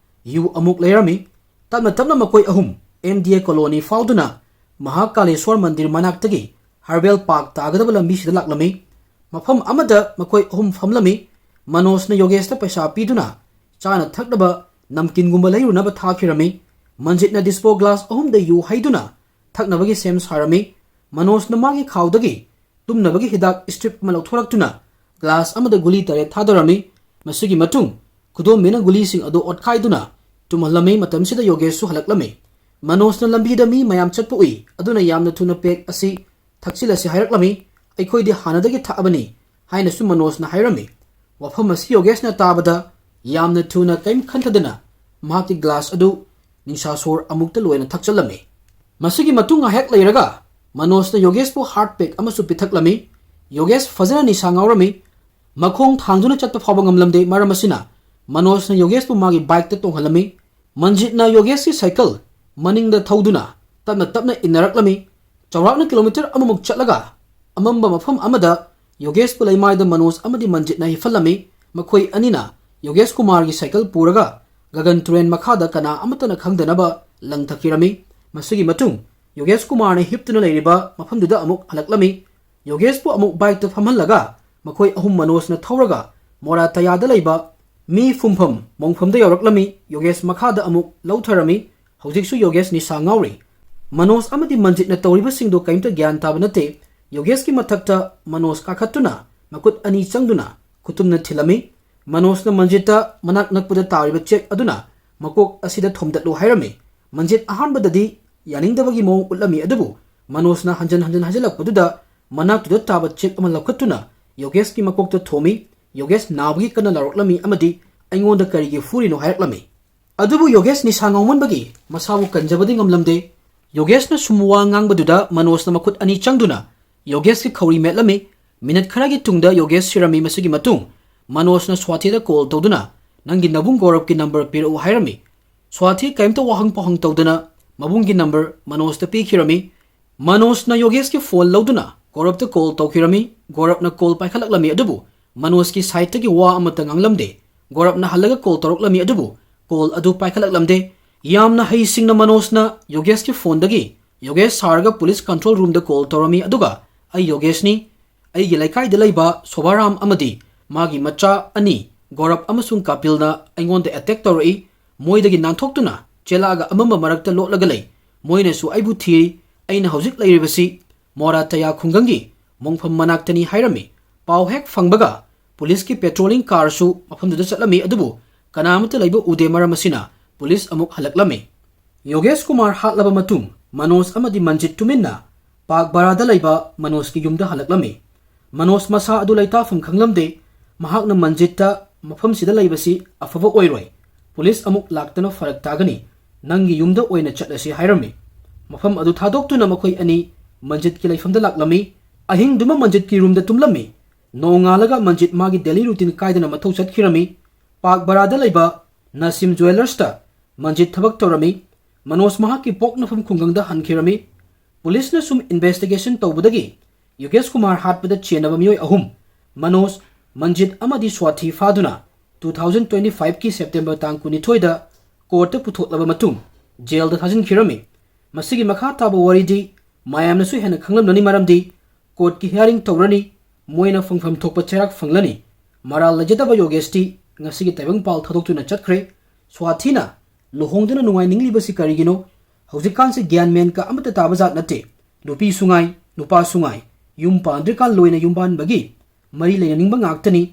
ꯌꯨ ꯑꯃꯨꯛ ꯂꯩꯔꯝꯃꯤ꯫ ꯇꯞꯅ ꯇꯞꯅ ꯃꯈꯣꯏ ꯑꯍꯨꯝ ꯑꯦꯝ ꯗꯤ ꯑꯦ ꯀꯣꯂꯣꯅꯤ ꯐꯥꯎꯗꯨꯅ ꯃꯍꯥꯀꯥꯂꯦꯁ꯭ꯋꯔ ꯃꯟꯗꯤꯔ ꯃꯅꯥꯛꯇꯒꯤ ꯍꯔꯕꯦꯜ ꯄꯥꯔꯛ ꯇꯥꯒꯗꯕ ꯂꯝꯕꯤꯁꯤꯗ ꯂꯥꯛꯂꯝꯃꯤ꯫ ꯃꯐꯝ ꯑꯃꯗ ꯃꯈꯣꯏ ꯑꯍꯨꯝ ꯐꯝꯂꯝꯃꯤ꯫ ꯃꯅꯣꯖꯅ ꯌꯣꯒꯦꯁꯇ ꯄꯩꯁꯥ ꯄꯤꯗꯨꯅ ꯆꯥꯅ ꯊꯛꯅꯕ ꯅꯝꯀꯤꯟꯒꯨꯝꯕ ꯂꯩꯔꯨꯅꯕ ꯊꯥꯈꯤꯔꯝꯃꯤ꯫ ꯃꯟꯖꯤꯠꯅ ꯗꯤꯁꯄꯣ ꯒ꯭ꯂꯥꯁ ꯑꯍꯨꯝꯗ ꯌꯨ ꯍꯩꯗꯨꯅ ꯊꯛꯅꯕꯒꯤ ꯁꯦꯝ ꯁꯥꯔꯝꯃꯤ꯫ ꯃꯅꯣꯖꯅ ꯃꯥꯒꯤ ꯈꯥꯎꯗꯒꯤ ꯇꯨꯝꯅꯕꯒꯤ ꯍꯤꯗꯥꯛ ꯁ꯭ꯇ꯭ꯔꯤꯞ ꯑꯃ ꯂꯧꯊꯣꯔꯛꯇꯨꯅ ꯒ꯭ꯂꯥꯁ ꯑꯃꯗ ꯒꯨꯂꯤ ꯇꯔꯦꯠ ꯊꯥꯗꯔꯝꯃꯤ꯫ ꯃꯁꯤꯒꯤ ꯃꯇꯨꯡ ꯈꯨꯗꯣꯝꯕꯤꯅ ꯒꯨꯂꯤꯁꯤꯡ ꯑꯗꯨ ꯑꯣꯠꯈꯥꯏꯗꯨꯅ ꯇꯨꯝꯍꯜꯂꯝꯃꯤ꯫ ꯃꯇꯝꯁꯤꯗ ꯌꯣꯒꯦꯁꯁꯨ ꯍꯜꯂꯛꯂꯝꯃꯤ꯫ ꯃꯅꯣꯖꯅ ꯂꯝꯕꯤꯗ ꯃꯤ ꯃꯌꯥꯝ ꯆꯠꯄ ꯎꯏ, ꯑꯗꯨꯅ ꯌꯥꯝꯅ ꯊꯨꯅ ꯄꯦꯛ ꯑꯁꯤ ꯊꯛꯆꯤꯜꯂꯁꯤ ꯍꯥꯏꯔꯛꯂꯝꯃꯤ꯫ "ꯑꯩꯈꯣꯏꯗꯤ ꯍꯥꯟꯅꯗꯒꯤ ꯊꯛꯑꯕꯅꯤ" ꯍꯥꯏꯅꯁꯨ ꯃꯅꯣꯖꯅ ꯍꯥꯏꯔꯝꯃꯤ꯫ ꯋꯥꯐꯝ ꯑꯁꯤ ꯌꯣꯒꯦꯁꯅ ꯇꯥꯕꯗ ꯌꯥꯝꯅ ꯊꯨꯅ ꯀꯔꯤꯝ ꯈꯟꯊꯗꯅ ꯃꯍꯥꯛꯀꯤ ꯒ꯭ꯂꯥꯁ ꯑꯗꯨ ꯅꯤꯡꯁꯥ ꯁꯣꯔ ꯑꯃꯨꯛꯇ ꯂꯣꯏꯅ ꯊꯛꯆꯜꯂꯝꯃꯤ꯫ ꯃꯁꯤꯒꯤ ꯃꯇꯨꯡ ꯉꯥꯏꯍꯥꯛ ꯂꯩꯔꯒ ꯃꯅꯣꯖꯅ ꯌꯣꯒꯦꯁꯄꯨ ꯍꯥꯔꯠ ꯄꯦꯛ ꯑꯃꯁꯨ ꯄꯤꯊꯛꯂꯝꯃꯤ꯫ ꯌꯣꯒꯦꯁ ꯐꯖꯅ ꯅꯤꯁꯥ ꯉꯥꯎꯔꯝꯃꯤ꯫ ꯃꯈꯣꯡ ꯊꯥꯡꯗꯨꯅ ꯆꯠꯄ ꯐꯥꯎꯕ ꯉꯝꯂꯝꯗꯦ꯫ ꯃꯔꯝ ꯑꯁꯤꯅ ꯃꯅꯣꯖꯅ ꯌꯣꯒꯦꯁꯄꯨ ꯃꯥꯒꯤ ꯕꯥꯏꯛꯇ ꯇꯣꯡꯍꯜꯂꯝꯃꯤ꯫ ꯃꯟꯖꯤꯠꯅ ꯌꯣꯒꯦꯁꯀꯤ ꯁꯥꯏꯀꯜ ꯃꯅꯤꯡꯗ ꯊꯧꯗꯨꯅ ꯇꯞꯅ ꯇꯞꯅ ꯏꯟꯅꯔꯛꯂꯝꯃꯤ꯫ ꯆꯥꯎꯔꯥꯛꯅ ꯀꯤꯂꯣꯃꯤꯇꯔ ꯑꯃꯃꯨꯛ ꯆꯠꯂꯒ ꯑꯃꯝꯕ ꯃꯐꯝ ꯑꯃꯗ ꯌꯣꯒꯦꯁꯄꯨ ꯂꯩꯃꯥꯏꯗ ꯃꯅꯣꯖ ꯑꯃꯗꯤ ꯃꯟꯖꯤꯠꯅ ꯍꯤꯞꯍꯜꯂꯝꯃꯤ꯫ ꯃꯈꯣꯏ ꯑꯅꯤꯅ ꯌꯣꯒꯦꯁ ꯀꯨꯃꯥꯔꯒꯤ ꯁꯥꯏꯀꯜ ꯄꯨꯔꯒ ꯒꯒꯟ ꯇꯨꯔꯦꯜ ꯃꯈꯥꯗ ꯀꯅꯥ ꯑꯃꯠꯇꯅ ꯈꯪꯗꯅꯕ ꯂꯪꯊꯈꯤꯔꯝꯃꯤ꯫ ꯃꯁꯤꯒꯤ ꯃꯇꯨꯡ ꯌꯣꯒꯦꯁ ꯀꯨꯃꯥꯔꯅ ꯍꯤꯞꯇꯨꯅ ꯂꯩꯔꯤꯕ ꯃꯐꯝꯗꯨꯗ ꯑꯃꯨꯛ ꯍꯜꯂꯛꯂꯝꯃꯤ꯫ ꯌꯣꯒꯦꯁꯄꯨ ꯑꯃꯨꯛ ꯕꯥꯏꯛꯇ ꯐꯝꯍꯜꯂꯒ ꯃꯈꯣꯏ ꯑꯍꯨꯝ ꯃꯅꯣꯖꯅ ꯊꯧꯔꯒ ꯃꯣꯔꯥ ꯇꯌꯥꯗ ꯂꯩꯕ ꯃꯤ ꯐꯨꯝꯐꯝ ꯃꯣꯡꯐꯝꯗ ꯌꯧꯔꯛꯂꯝꯃꯤ꯫ ꯌꯣꯒꯦꯁ ꯃꯈꯥꯗ ꯑꯃꯨꯛ ꯂꯧꯊꯔꯝꯃꯤ꯫ ꯍꯧꯖꯤꯛꯁꯨ ꯌꯣꯒꯦꯁ ꯅꯤꯁꯥ ꯉꯥꯎꯔꯤ꯫ ꯃꯅꯣꯖ ꯑꯃꯗꯤ ꯃꯟꯖꯤꯠꯅ ꯇꯧꯔꯤꯕꯁꯤꯡꯗꯨ ꯀꯔꯤꯝꯇ ꯒ꯭ꯌꯥꯟ ꯇꯥꯕ ꯅꯠꯇꯦ꯫ ꯌꯣꯒꯦꯁꯀꯤ ꯃꯊꯛꯇ ꯃꯅꯣꯖ ꯀꯥꯈꯠꯇꯨꯅ ꯃꯈꯨꯠ ꯑꯅꯤ ꯆꯪꯗꯨꯅ ꯈꯨꯇꯨꯝꯅ ꯊꯤꯜꯂꯝꯃꯤ꯫ ꯃꯅꯣꯖꯅ ꯃꯟꯖꯤꯠꯇ ꯃꯅꯥꯛ ꯅꯛꯄꯗ ꯇꯥꯔꯤꯕ ꯆꯦꯛ ꯑꯗꯨꯅ ꯃꯀꯣꯛ ꯑꯁꯤꯗ ꯊꯣꯝꯗꯠꯂꯨ ꯍꯥꯏꯔꯝꯃꯤ꯫ ꯃꯟꯖꯤꯠ ꯑꯍꯥꯟꯕꯗꯗꯤ ꯌꯥꯅꯤꯡꯗꯕꯒꯤ ꯃꯑꯣꯡ ꯎꯠꯂꯝꯃꯤ, ꯑꯗꯨꯕꯨ ꯃꯅꯣꯖꯅ ꯍꯟꯖꯟ ꯍꯟꯖꯟ ꯍꯥꯏꯖꯤꯜꯂꯛꯄꯗꯨꯗ ꯃꯅꯥꯛꯇꯨꯗ ꯇꯥꯕ ꯆꯦꯛ ꯑꯃ ꯂꯧꯈꯠꯇꯨꯅ ꯌꯣꯒꯦꯁꯀꯤ ꯃꯀꯣꯛꯇ ꯊꯣꯝꯃꯤ꯫ ꯌꯣꯒꯦꯁ ꯅꯥꯕꯒꯤ ꯀꯟꯅ ꯂꯥꯎꯔꯛꯂꯝꯃꯤ ꯑꯃꯗꯤ "ꯑꯩꯉꯣꯟꯗ ꯀꯔꯤꯒꯤ ꯐꯨꯔꯤꯅꯣ?" ꯍꯥꯏꯔꯛꯂꯝꯃꯤ꯫ ꯑꯗꯨꯕꯨ ꯌꯣꯒꯦꯁ ꯅꯤꯁꯥ ꯉꯥꯎꯃꯟꯕꯒꯤ ꯃꯁꯥꯕꯨ ꯀꯟꯖꯕꯗꯤ ꯉꯝꯂꯝꯗꯦ꯫ ꯌꯣꯒꯦꯁꯅ ꯁꯨꯝ ꯋꯥ ꯉꯥꯡꯕꯗꯨꯗ ꯃꯅꯣꯖꯅ ꯃꯈꯨꯠ ꯑꯅꯤ ꯆꯪꯗꯨꯅ ꯌꯣꯒꯦꯁꯀꯤ ꯈꯧꯔꯤ ꯃꯦꯠꯂꯝꯃꯤ꯫ ꯃꯤꯅꯠ ꯈꯔꯒꯤ ꯇꯨꯡꯗ ꯌꯣꯒꯦꯁ ꯁꯤꯔꯝꯃꯤ꯫ ꯃꯁꯤꯒꯤ ꯃꯇꯨꯡ ꯃꯅꯣꯖꯅ ꯁ꯭ꯋꯥꯊꯤꯗ ꯀꯣꯜ ꯇꯧꯗꯨꯅ "ꯅꯪꯒꯤ ꯅꯕꯨꯡ ꯒꯧꯔꯕꯀꯤ ꯅꯝꯕꯔ ꯄꯤꯔꯛꯎ" ꯍꯥꯏꯔꯝꯃꯤ꯫ ꯁ꯭ꯋꯥꯊꯤ ꯀꯔꯤꯝꯇ ꯋꯥꯍꯪ ꯄꯥꯎꯍꯪ ꯇꯧꯗꯅ ꯃꯕꯨꯡꯒꯤ ꯅꯝꯕꯔ ꯃꯅꯣꯖꯇ ꯄꯤꯈꯤꯔꯝꯃꯤ꯫ ꯃꯅꯣꯖꯅ ꯌꯣꯒꯦꯁꯀꯤ ꯐꯣꯟ ꯂꯧꯗꯨꯅ ꯒꯧꯔꯞꯇ ꯀꯣꯜ ꯇꯧꯈꯤꯔꯝꯃꯤ꯫ ꯒꯧꯔꯞꯅ ꯀꯣꯜ ꯄꯥꯏꯈꯠꯂꯛꯂꯝꯃꯤ, ꯑꯗꯨꯕꯨ ꯃꯅꯣꯖꯀꯤ ꯁꯥꯏꯠꯇꯒꯤ ꯋꯥ ꯑꯃꯠꯇ ꯉꯥꯡꯂꯝꯗꯦ꯫ ꯒꯧꯔꯞꯅ ꯍꯜꯂꯒ ꯀꯣꯜ ꯇꯧꯔꯛꯂꯝꯃꯤ, ꯑꯗꯨꯕꯨ ꯀꯣꯜ ꯑꯗꯨ ꯄꯥꯏꯈꯠꯂꯛꯂꯝꯗꯦ꯫ ꯌꯥꯝꯅ ꯍꯩꯁꯤꯡꯅ ꯃꯅꯣꯖꯅ ꯌꯣꯒꯦꯁꯀꯤ ꯐꯣꯟꯗꯒꯤ ꯌꯣꯒꯦꯁ ꯁꯥꯔꯒ ꯄꯨꯂꯤꯁ ꯀꯟꯇ꯭ꯔꯣꯜ ꯔꯨꯝꯗ ꯀꯣꯜ ꯇꯧꯔꯝꯃꯤ, ꯑꯗꯨꯒ "ꯑꯩ ꯌꯣꯒꯦꯁꯅꯤ, ꯑꯩꯒꯤ ꯂꯩꯀꯥꯏꯗ ꯂꯩꯕ ꯁꯣꯚꯥꯔꯥꯝ ꯑꯃꯗꯤ ꯃꯥꯒꯤ ꯃꯆꯥ ꯑꯅꯤ ꯒꯧꯔꯞ ꯑꯃꯁꯨꯡ ꯀꯥꯄꯤꯜꯅ ꯑꯩꯉꯣꯟꯗ ꯑꯦꯇꯦꯛ ꯇꯧꯔꯛꯏ꯫ ꯃꯣꯏꯗꯒꯤ ꯅꯥꯟꯊꯣꯛꯇꯨꯅ ꯆꯦꯜꯂꯛꯑꯒ ꯑꯃꯝꯕ ꯃꯔꯛꯇ ꯂꯣꯠꯂꯒ ꯂꯩ꯫ ꯃꯣꯏꯅꯁꯨ ꯑꯩꯕꯨ ꯊꯤꯔꯤ꯫ ꯑꯩꯅ ꯍꯧꯖꯤꯛ ꯂꯩꯔꯤꯕꯁꯤ ꯃꯣꯔꯥ ꯇꯌꯥ ꯈꯨꯡꯒꯪꯒꯤ ꯃꯣꯡꯐꯝ ꯃꯅꯥꯛꯇꯅꯤ" ꯍꯥꯏꯔꯝꯃꯤ꯫ ꯄꯥꯎ ꯍꯦꯛ ꯐꯪꯕꯒ ꯄꯨꯂꯤꯁꯀꯤ ꯄꯦꯇ꯭ꯔꯣꯂꯤꯡ ꯀꯥꯔꯁꯨ ꯃꯐꯝꯗꯨꯗ ꯆꯠꯂꯝꯃꯤ, ꯑꯗꯨꯕꯨ ꯀꯅꯥ ꯑꯃꯠꯇ ꯂꯩꯕ ꯎꯗꯦ꯫ ꯃꯔꯝ ꯑꯁꯤꯅ ꯄꯨꯂꯤꯁ ꯑꯃꯨꯛ ꯍꯜꯂꯛꯂꯝꯃꯤ꯫ ꯌꯣꯒꯦꯁ ꯀꯨꯃꯥꯔ ꯍꯥꯠꯂꯕ ꯃꯇꯨꯡ ꯃꯅꯣꯖ ꯑꯃꯗꯤ ꯃꯟꯖꯤꯠ ꯇꯨꯃꯤꯟꯅ ꯄꯥꯛ ꯕꯔꯥꯗ ꯂꯩꯕ ꯃꯅꯣꯖꯀꯤ ꯌꯨꯝꯗ ꯍꯜꯂꯛꯂꯝꯃꯤ꯫ ꯃꯅꯣꯖ ꯃꯁꯥ ꯑꯗꯨ ꯂꯩꯇꯥꯐꯝ ꯈꯪꯂꯝꯗꯦ꯫ ꯃꯍꯥꯛꯅ ꯃꯟꯖꯤꯠꯇ "ꯃꯐꯝꯁꯤꯗ ꯂꯩꯕꯁꯤ ꯑꯐꯕ ꯑꯣꯏꯔꯣꯏ, ꯄꯨꯂꯤꯁ ꯑꯃꯨꯛ ꯂꯥꯛꯇꯅ ꯐꯔꯛ ꯇꯥꯒꯅꯤ, ꯅꯪꯒꯤ ꯌꯨꯝꯗ ꯑꯣꯏꯅ ꯆꯠꯂꯁꯤ" ꯍꯥꯏꯔꯝꯃꯤ꯫ ꯃꯐꯝ ꯑꯗꯨ ꯊꯥꯗꯣꯛꯇꯨꯅ ꯃꯈꯣꯏ ꯑꯅꯤ ꯃꯟꯖꯤꯠꯀꯤ ꯂꯩꯐꯝꯗ ꯂꯥꯛꯂꯝꯃꯤ꯫ ꯑꯍꯤꯡꯗꯨꯃ ꯃꯟꯖꯤꯠꯀꯤ ꯔꯨꯝꯗ ꯇꯨꯝꯂꯝꯃꯤ꯫ ꯅꯣꯡꯉꯥꯜꯂꯒ ꯃꯟꯖꯤꯠ ꯃꯥꯒꯤ ꯗꯦꯂꯤ ꯔꯨꯇꯤꯟ ꯀꯥꯏꯗꯅ ꯃꯊꯧ ꯆꯠꯈꯤꯔꯝꯃꯤ꯫ ꯄꯥꯛ ꯕꯔꯥꯗ ꯂꯩꯕ ꯅꯁꯤꯝ ꯖꯨꯋꯦꯂꯔꯁꯇ ꯃꯟꯖꯤꯠ ꯊꯕꯛ ꯇꯧꯔꯝꯃꯤ꯫ ꯃꯅꯣꯖ ꯃꯍꯥꯛꯀꯤ ꯄꯣꯛꯅꯐꯝ ꯈꯨꯡꯒꯪꯗ ꯍꯟꯈꯤꯔꯝꯃꯤ꯫ ꯄꯨꯂꯤꯁꯅ ꯁꯨꯝ ꯏꯟꯚꯦꯁꯇꯤꯒꯦꯁꯟ ꯇꯧꯕꯗꯒꯤ ꯌꯣꯒꯦꯁ ꯀꯨꯃꯥꯔ ꯍꯥꯠꯄꯗ ꯆꯦꯟꯅꯕ ꯃꯤꯑꯣꯏ ꯑꯍꯨꯝ, ꯃꯅꯣꯖ, ꯃꯟꯖꯤꯠ ꯑꯃꯗꯤ ꯁ꯭ꯋꯥꯊꯤ, ꯐꯥꯗꯨꯅ ꯇꯨ ꯊꯥꯎꯖꯟ ꯇ꯭ꯋꯦꯟꯇꯤ ꯐꯥꯏꯚꯀꯤ ꯁꯦꯞꯇꯦꯝꯕꯔ ꯇꯥꯡ ꯀꯨꯟꯅꯤꯊꯣꯏꯗ ꯀꯣꯔꯠꯇ ꯄꯨꯊꯣꯛꯂꯕ ꯃꯇꯨꯡ ꯖꯦꯜꯗ ꯊꯥꯖꯤꯟꯈꯤꯔꯝꯃꯤ꯫ ꯃꯁꯤꯒꯤ ꯃꯈꯥ ꯇꯥꯕ ꯋꯥꯔꯤꯗꯤ ꯃꯌꯥꯝꯅꯁꯨ ꯍꯦꯟꯅ ꯈꯪꯂꯝꯂꯅꯤ, ꯃꯔꯝꯗꯤ ꯀꯣꯔꯠꯀꯤ ꯍꯤꯌꯥꯔꯤꯡ ꯇꯧꯔꯅꯤ, ꯃꯣꯏꯅ ꯐꯪꯐꯝ ꯊꯣꯛꯄ ꯆꯩꯔꯥꯛ ꯐꯪꯂꯅꯤ꯫ ꯃꯔꯥꯜ ꯂꯩꯖꯗꯕ ꯌꯣꯒꯦꯁꯇꯤ ꯉꯁꯤꯒꯤ ꯇꯥꯏꯕꯪ ꯄꯥꯜ ꯊꯥꯗꯣꯛꯇꯨꯅ ꯆꯠꯈ꯭ꯔꯦ꯫ ꯁ꯭ꯋꯥꯊꯤꯅ ꯂꯨꯍꯣꯡꯗꯨꯅ ꯅꯨꯡꯉꯥꯏꯅꯤꯡꯂꯤꯕꯁꯤ ꯀꯔꯤꯒꯤꯅꯣ? ꯍꯧꯖꯤꯛꯀꯥꯟꯁꯤ ꯒ꯭ꯌꯥꯟ ꯃꯦꯟ ꯀ ꯑꯃꯠꯇ ꯇꯥꯕ ꯖꯥꯠ ꯅꯠꯇꯦ꯫ ꯅꯨꯄꯤꯁꯨ ꯉꯥꯏ, ꯅꯨꯄꯥꯁꯨ ꯉꯥꯏ, ꯌꯨꯝ ꯄꯥꯟꯗ꯭ꯔꯤꯀꯥꯟ ꯂꯣꯏꯅ ꯌꯨꯝꯕꯥꯟꯕꯒꯤ ꯃꯔꯤ ꯂꯩꯅꯅꯤꯡꯕ ꯉꯥꯛꯇꯅꯤ꯫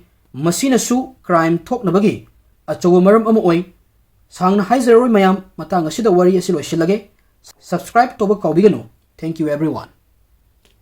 ꯃꯁꯤꯅꯁꯨ ꯀ꯭ꯔꯥꯏꯝ ꯊꯣꯛꯅꯕꯒꯤ ꯑꯆꯧꯕ ꯃꯔꯝ ꯑꯃ ꯑꯣꯏ꯫ ꯁꯥꯡꯅ ꯍꯥꯏꯖꯔꯔꯣꯏ ꯃꯌꯥꯝ, ꯃꯇꯥꯡ ꯑꯁꯤꯗ ꯋꯥꯔꯤ ꯑꯁꯤ ꯂꯣꯏꯁꯤꯜꯂꯒꯦ꯫ ꯁꯕꯁꯀ꯭ꯔꯥꯏꯕ ꯇꯧꯕ ꯀꯥꯎꯕꯤꯒꯅꯨ꯫ Thank you everyone.